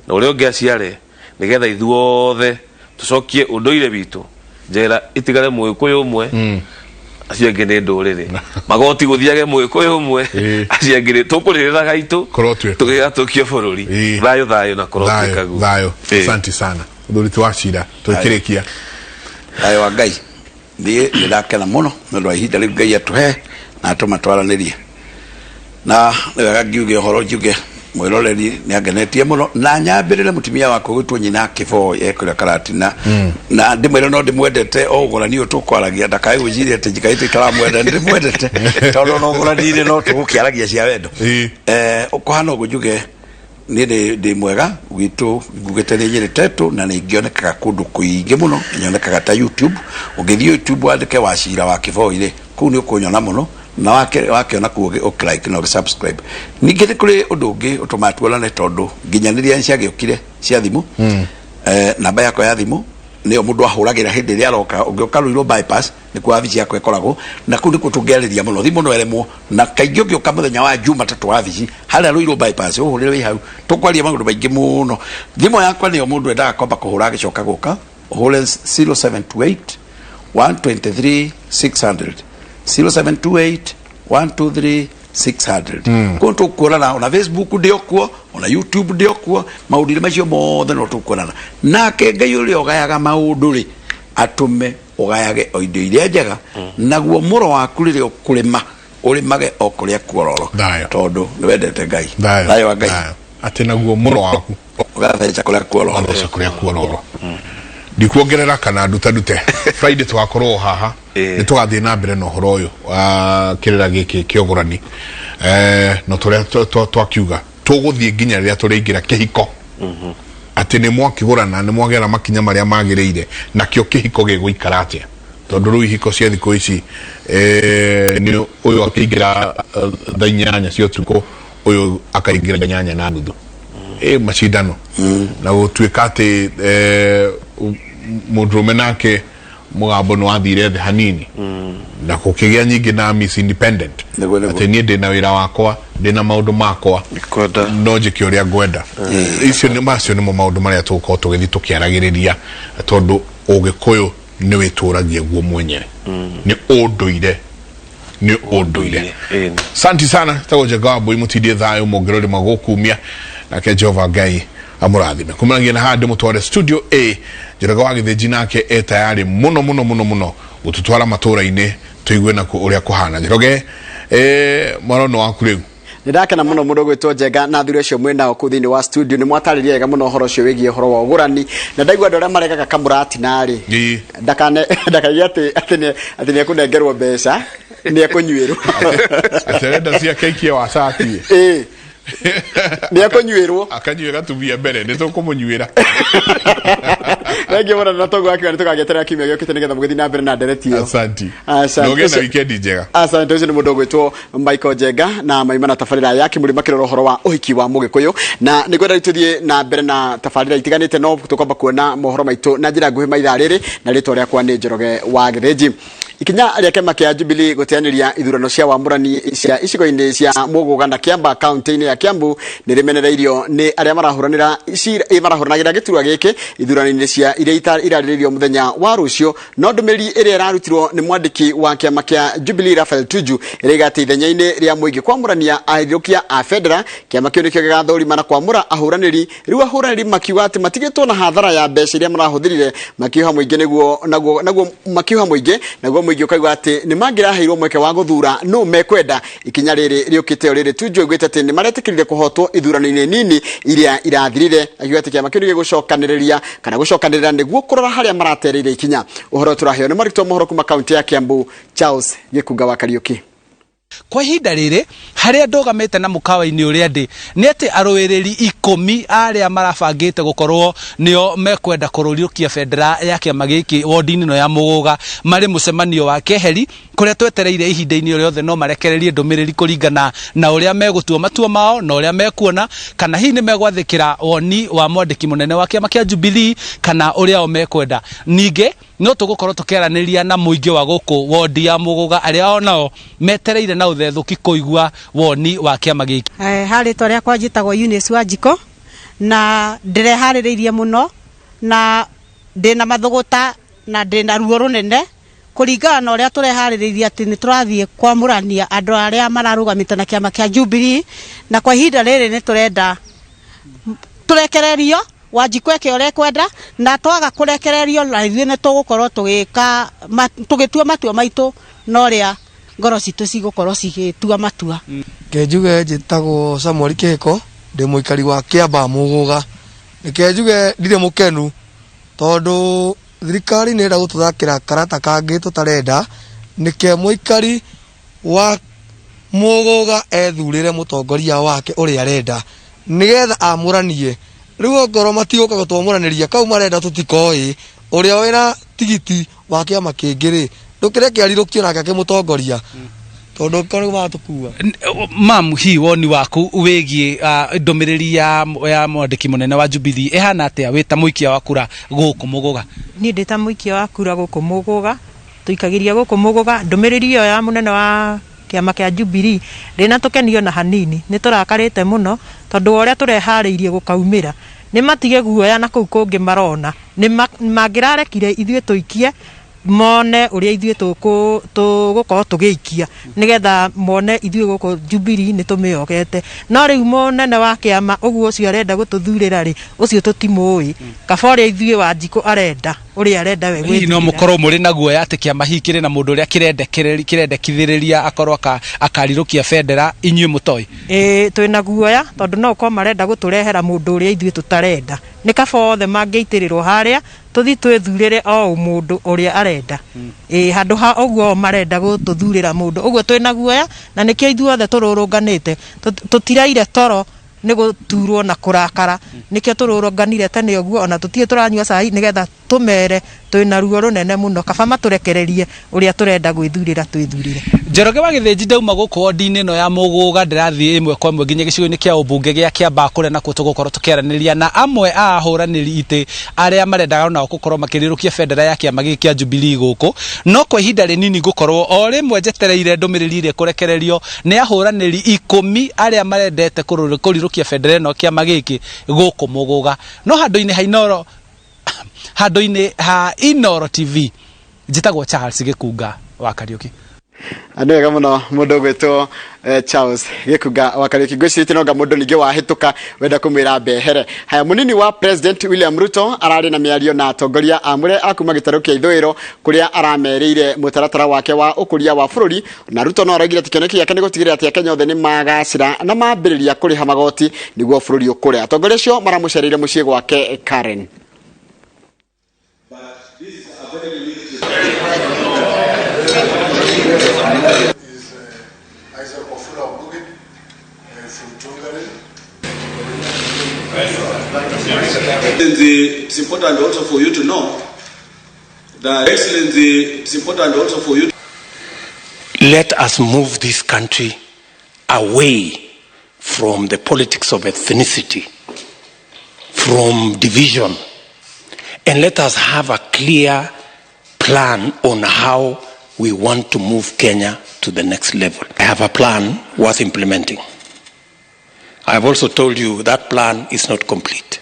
na ũrĩa ũngĩ aciare, nĩgetha ithuothe tũcokie ũndũire witũ. Njera itigare mũgĩkũyũ ũmwe, acio angĩ nĩ ndũrĩrĩ. Magoti gũthiage mũgĩkũyũ ũmwe, acio angĩ nĩ tũkũrĩrĩra gaitũ. Kũrotuĩka. Tũgĩgatũkio bũrũri. Thayũ thayũ na kũrotuĩka Thayũ guo. Thayũ. Asante sana, mũthuri ti wa cira, tũkĩrĩkia. Thayũ wa Ngai. Niĩ nĩ ndakena mũno nĩ ũndũ wa ihinda rĩu Ngai atũhe na atũma twaranĩrie, na nĩ wega ngiuge ũhoro, njuge Mwĩroreri nĩ angenetie mũno na nyambĩrĩre mũtumia wakwa gwĩtwo nyina Kĩboi ekũrĩa Karatina, na ndĩmwĩre no ndĩmwendete o ũgũrani ũyũ tũkwaragia, ndakae gwĩciria atĩ njikarĩte itaramwenda. Nĩ ndĩmwendete tondũ ona ũgũrani-inĩ no tũgũkĩaragia cia wendo. Ũkũhana ũguo njuge niĩ ndĩ mwega gwitũ, ngugĩte nĩ Nyĩrĩ Tetũ, na nĩ ngĩonekaga kũndũ kũingĩ mũno. Nyonekaga ta YouTube, ũngĩthiĩ YouTube wandĩke Wacira wa Kĩboi rĩ, kũu nĩ ũkũnyona mũno, na wakĩona kuo ũkĩ-like na ũgĩ-subscribe. Ningĩ nĩ kũrĩ ũndũ ũngĩ ũtũmaga tuonane, tondũ nginyanĩria nĩ ciagĩũkire cia thimũ. Namba yakwa ya thimũ nĩyo mũndũ ahũragĩra hĩndĩ ĩrĩa aroka. Ũngĩũka Ruiru Bypass, nĩkuo wabici yakwa ĩkoragwo, na kũu nĩkuo tũngĩarĩria mũno. Thimũ no ĩremwo, na kaingĩ ũngĩũka mũthenya wa Jumatatũ wabici harĩa Ruiru Bypass, ũhũrĩre wĩ hau, tũkwaria maũndũ maingĩ mũno. Thimũ yakwa nĩyo mũndũ endaga kwamba kũhũra agĩcoka gũka. Ũhũre 0728 123 600, 0728 123 600. Kũu tũkuonana, ona Facebook ndĩ o kuo, ona YouTube ndĩ o kuo, maũndũ-inĩ macio mothe no tũkuonana. Nake Ngai ũrĩa ũgayaga maũndũ rĩ, atũme ũgayage o indo iria njega, naguo mũro waku rĩrĩa ũkũrĩma, ũrĩmage o kũrĩa kuororo, tondũ nĩ wendete Ngai. Thayũ wa Ngai. Atĩ naguo mũro waku ũgatheca kũrĩa kuororo. Ũgatheca kũrĩa kuororo. Ndikuongerera kana nduta ndute. Friday tũgakorwo haha, nĩ tũgathiĩ na mbere na ũhoro ũyũ wa kĩrĩra gĩkĩ kĩa ũgũrani, no tũrĩa twakiuga tũgũthiĩ nginya rĩrĩa tũrĩingĩra kĩhiko, atĩ nĩ mwakĩgũrana, nĩ mwagera makinya marĩa magĩrĩire, nakĩo kĩhiko gĩgũikara atĩa, tondũ rĩu ihiko cia thikũ ici, nĩ ũyũ akĩingĩra thaa 8 cia ũtukũ, ũyũ akaingĩra 8:30, macindano na gũtuĩka atĩ mũndũrũme nake mũgambo nĩ wathire thĩ hanini, na gũkĩgĩa nyingĩ na Miss Independent, atĩ niĩ ndĩna wĩra wakwa, ndĩna maũndũ makwa, no njĩke ũrĩa ngwenda. Icio nĩ macio nĩmo maũndũ marĩa tũgũkorwo tũgĩthiĩ tũkĩaragĩrĩria, tondũ Ũgĩkũyũ nĩ wĩtũragia guo mwenyewe, nĩ ũndũire, nĩ ũndũire. Santi sana. Tagwo Njenga wa Mbui, mũtindie thayũ, mũngĩrorĩ magũkumia, nake Jehova Ngai amũrathime. Kumanagia na haha ndĩmũtware studio A, Njoroge wa Gĩthĩnji nake e tayarĩ mũno mũno mũno mũno gũtũtwara matũra-inĩ tũigue nakuo ũrĩa kũhana. Njoroge, mwaro waku rĩu. Nĩ ndakena mũno mũndũ gwĩtwo Njenga na athuri acio mwĩ nao kũu thĩinĩ wa studio. Nĩ mwatarĩria wega mũno ũhoro ũcio wĩgiĩ ũhoro wa ũgũrani, na ndaigua andũ arĩa maregaga kamũratina rĩ, ndakane ndakaige atĩ nĩ ekũnengerwo mbeca, nĩ ekũnyuĩrwo. Atĩ arenda ciake aikie wa cati. Ĩĩ, nĩ ekũnyuĩrwo. Akanyue gatumia mbere, nĩ tũkũmũnyuĩra. Thengiũ mũno, na toguo akiuga nĩ tũgagĩeterera kiumia gĩũkĩte nĩgetha mũgĩthiĩ na mbere na ndereti ĩyo. Asanti. Asante. Na ũgĩe na wikendi njega. Asante. Ũcio nĩ mũndũ ũgwĩtwo Michael Njenga na maima na tabarĩra ya Kĩmũrĩ makĩrora ũhoro wa ũhiki wa Mũgĩkũyũ, na nĩ ngwenda rĩu tũthiĩ na mbere na tabarĩra itiganĩte, no tũkwamba kuona mohoro maitũ na njĩra nguhĩ maithaa rĩrĩ, na rĩtwa rĩakwa nĩ Njoroge wa Gĩthĩnji. Ikinya rĩa kĩama kĩa Jubilee gũteanĩria ithurano cia wamũrani cia icigo-inĩ cia Mũgũga na Kĩamba kaunti-inĩ ya Kiambu nĩ rĩmenereirio nĩ arĩa marahũranĩra marahũranagĩra gĩturwa gĩkĩ ithurano-inĩ cia iria irarĩrĩirio mũthenya wa rũciũ. No ndũmĩrĩri ĩrĩa ĩrarutirwo nĩ mwandĩki wa kĩama kĩa Jubilee Raphael Tuju ĩraiga atĩ ithenya-inĩ rĩa mũingĩ kwamũrania ahithũkia a bendera, kĩama kĩu nĩkĩo gĩgathũrima na kwamũra ahũranĩri. Rĩu ahũranĩri makiuga atĩ matigĩtwo na hathara ya mbeca iria marahũthĩrire makiuha mũingĩ nĩguo naguo naguo makiuha mũingĩ, naguo mũingĩ ũkauga atĩ nĩ mangĩraheirwo mweke wa gũthura nũ mekwenda. Ikinya rĩrĩ rĩũkĩte o rĩrĩ Tuju augĩte atĩ nĩ maretĩkĩrire kũhotwo ithurano-inĩ nini iria irathirire, akiuga atĩ kĩama kĩu nĩ gĩgũcokanĩrĩria kana gũcokanĩrĩra nĩguo kũrora harĩa maratereire ikinya. Ũhoro tũraheo nĩ mwandĩki wa mohoro kuma kaunti ya Kiambu Charles Gĩkunga wa Kariũki. Kwa ihinda rĩrĩ harĩa ndũgamĩte na mũkawa-inĩ ũrĩa ndĩ nĩ atĩ arũĩrĩri 10 arĩa marabangĩte gũkorwo nĩo mekwenda kũrũrũkia bendera ya kĩama gĩkĩ wondi-inĩ ĩno ya Mũgũga marĩ mũcemanio wa keheri, kũrĩa twetereire ihinda-inĩ o rĩothe no marekererie ndũmĩrĩri kũringana na ũrĩa megũtua matua mao na ũrĩa mekuona, kana hihi nĩ megwathĩkĩra woni wa mwandĩki mũnene wa kĩama kĩa Jubilee kana ũrĩa o mekwenda. Ningĩ no tũgũkorwo tũkĩaranĩria na mũingĩ wa gũkũ wondi ya Mũgũga arĩa o nao metereire na ũthethũki kũigua woni wa kĩama gĩkĩ. Ha rĩtwa rĩakwa njĩtagwo Eunice Wanjikũ, na ndĩreharĩrĩirie mũno, na ndĩna mathũgũta na ndĩna ruo rũnene kũringana na ũrĩa tũreharĩrĩirie atĩ nĩ tũrathiĩ kwamũrania andũ arĩa mararũgamĩte na kĩama kĩa Jubilee, na kwa ihinda rĩrĩ nĩ tũrenda tũrekererio Wanjikũ eke ũrĩa ekwenda, na twaga kũrekererio na ithuĩ nĩ tũgũkorwo tũgĩka tũgĩtua matua maitũ na ũrĩa ngoro citũ cigũkorwo cigĩtua matua. Ke njuge njĩtagwo Samuel Kĩhĩko. Ndĩ mũikari wa Kĩambaa Mũgũga. Reke njuge ndirĩ mũkenu tondũ thirikari nĩ ĩrenda gũtũthakĩra karata kangĩ tũtarenda, nĩke mũikari wa Mũgũga ethurĩre mũtongoria wake ũrĩa arenda nĩgetha amũranie. Rĩu ongorwo matigũka gũtwamũranĩria kau marenda tũtikoĩ, ũrĩa wĩna tigiti wa kĩama kĩngĩ rĩ, ndũkĩreke arirũkio nake akĩmũtongoria tondũ ũngĩkorwo nĩguo maratũkua. Mam, hihi woni waku wĩgiĩ ndũmĩrĩri ya mwandĩki mũnene wa Jubilee ĩhana atĩa wĩ ta mũikia wa kura gũkũ Mũgũga? Niĩ ndĩ ta mũikia wa kura gũkũ Mũgũga, tũikagĩria gũkũ Mũgũga, ndũmĩrĩri ĩyo ya mũnene wa kĩama kĩa Jubilee ndĩnatũkenia ona hanini, nĩ tũrakarĩte mũno tondũ wa ũrĩa tũreharĩirie gũkaumĩra. Nĩ matige guoya na kũu kũngĩ marona, nĩ mangĩrarekire ithuĩ tũikie mone ũrĩa ithuĩ tũgũkorwo tũgĩikia nĩgetha mone ithuĩ gũkũ Jubilee nĩ tũmĩogete. No rĩu mũnene wa kĩama ũguo ũcio arenda gũtũthurĩra rĩ, ũcio tũtimũĩ. Kaba ũrĩa ithuĩ Wanjikũ arenda, ũrĩa arenda we Hihi no gwĩthurĩra. mũkorwo mũrĩ na guoya atĩ kĩama hihi kĩrĩ na mũndũ ũrĩa kĩrendekithĩrĩria akorwo akarirũkia bendera inyuĩ mũtoĩ? Ĩĩ twĩna guoya tondũ no ũkorwo marenda gũtũrehera mũndũ ũrĩa ithuĩ tũtarenda. Nĩ kaba othe mangĩitĩrĩrwo harĩa tũthi twĩthurĩre o mũndũ ũrĩa arenda. Ĩĩ handũ ha ũguo o marenda gũtũthurĩra mũndũ. Ũguo twĩna guoya na nĩkĩo ithuothe tũrũrũnganĩte. Tũtiraire toro nĩ gũturwo na kũrakara. Nĩkĩo tũrũrũnganire tene ũguo ona tũtirĩ tũranyua cai nĩgetha tũmere twĩna ruo rũnene mũno. Kaba matũrekererie ũrĩa tũrenda gwĩthurĩra twĩthurĩre. Njoroge wa Gĩthĩnji ndauma gũkũ wodi-inĩ ĩno ya Mũgũga ndĩrathiĩ ĩmwe kwa ĩmwe nginya gĩcigo-inĩ kĩa ũmbunge gĩa Kĩambaa kũrĩa nakuo tũgũkorwo tũkĩaranĩria na amwe a ahũranĩri itĩ arĩa marendaga onao gũkorwo makĩrirũkia bendera ya kĩama gĩkĩ kĩa Jubilee gũkũ. No kwa ihinda rĩnini ngũkorwo o rĩmwe njetereire ndũmĩrĩri ĩrĩa ĩkũrekererio nĩ ahũranĩri ikũmi arĩa marendete kũrirũkia bendera ĩno kĩama gĩkĩ gũkũ Mũgũga. No handũ-inĩ ha Inooro, handũ-inĩ ha Inooro TV, njĩtagwo Charles Gĩkunga wa Kariũki. Nĩ wega mũno mũndũ ũgwĩtwo Charles Gĩkunga wa Kariũki. Ngwĩciria nonga mũndũ ningĩ wahĩtũka wenda kũmwĩra mbehere. Haya, mũnini wa President William Ruto ararĩ na mĩario na atongoria amũre a kuma gĩtarũ kĩa ithũĩro kũrĩa aramerĩire mũtaratara wake wa ũkũria wa bũrũri, na Ruto no araugire atĩ kĩoneki gĩake nĩ gũtigĩrĩra atĩ Akenya othe nĩ magacĩra na mambĩrĩria kũrĩha magoti nĩguo bũrũri ũkũre. Atongoria acio maramũcereire mũciĩ gwake Karen. It's important also for you to know that, Excellency, it's important also for you. Let us move this country away from the politics of ethnicity, from division, and let us have a clear plan on how we want to move Kenya to the next level. I have a plan worth implementing. I have also told you that plan is not complete.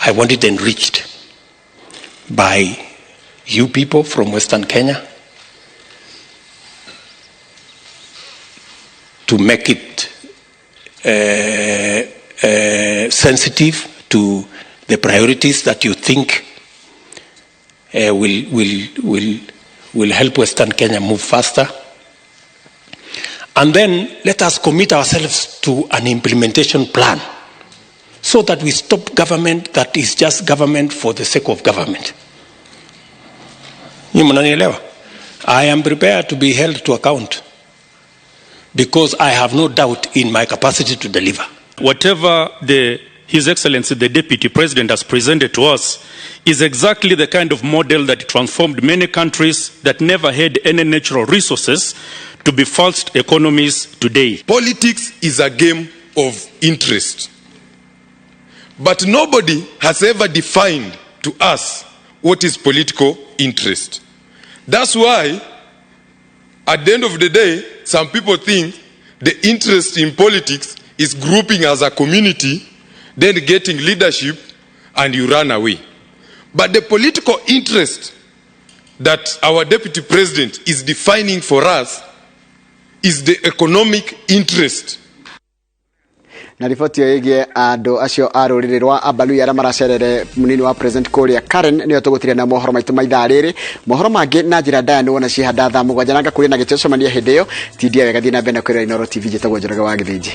I want it enriched by you people from Western Kenya to make it sensitive to the priorities that you think will help Western Kenya move faster. And then let us commit ourselves to an implementation plan so that we stop government that is just government for the sake of government. Nyinyi mnanielewa? I am prepared to be held to account because I have no doubt in my capacity to deliver. Whatever His Excellency the Deputy President has presented to us is exactly the kind of model that transformed many countries that never had any natural resources to be first economies today. Politics is a game of interest. But nobody has ever defined to us what is political interest. That's why, at the end of the day, some people think the interest in politics is grouping as a community, then getting leadership, and you run away. But the political interest that our deputy president is defining for us is the economic interest. Na riboti ĩyo ĩgiĩ andũ acio a rũrĩrĩ rwa Abaluya arĩa maracerere mũnini wa president kũrĩa Karen nĩyo tũgũtiria na mohoro maitũ ma ithaa rĩrĩ. Mohoro mangĩ na njĩra ndaya nĩ wona ciehanda thaa 7 na ngakũria na gĩtĩo cemania hĩndĩ ĩyo. Tindia wega, thiĩ na mbere na kwĩrora Inooro TV. Njĩtagwo Njoroge wa Gĩthĩnji.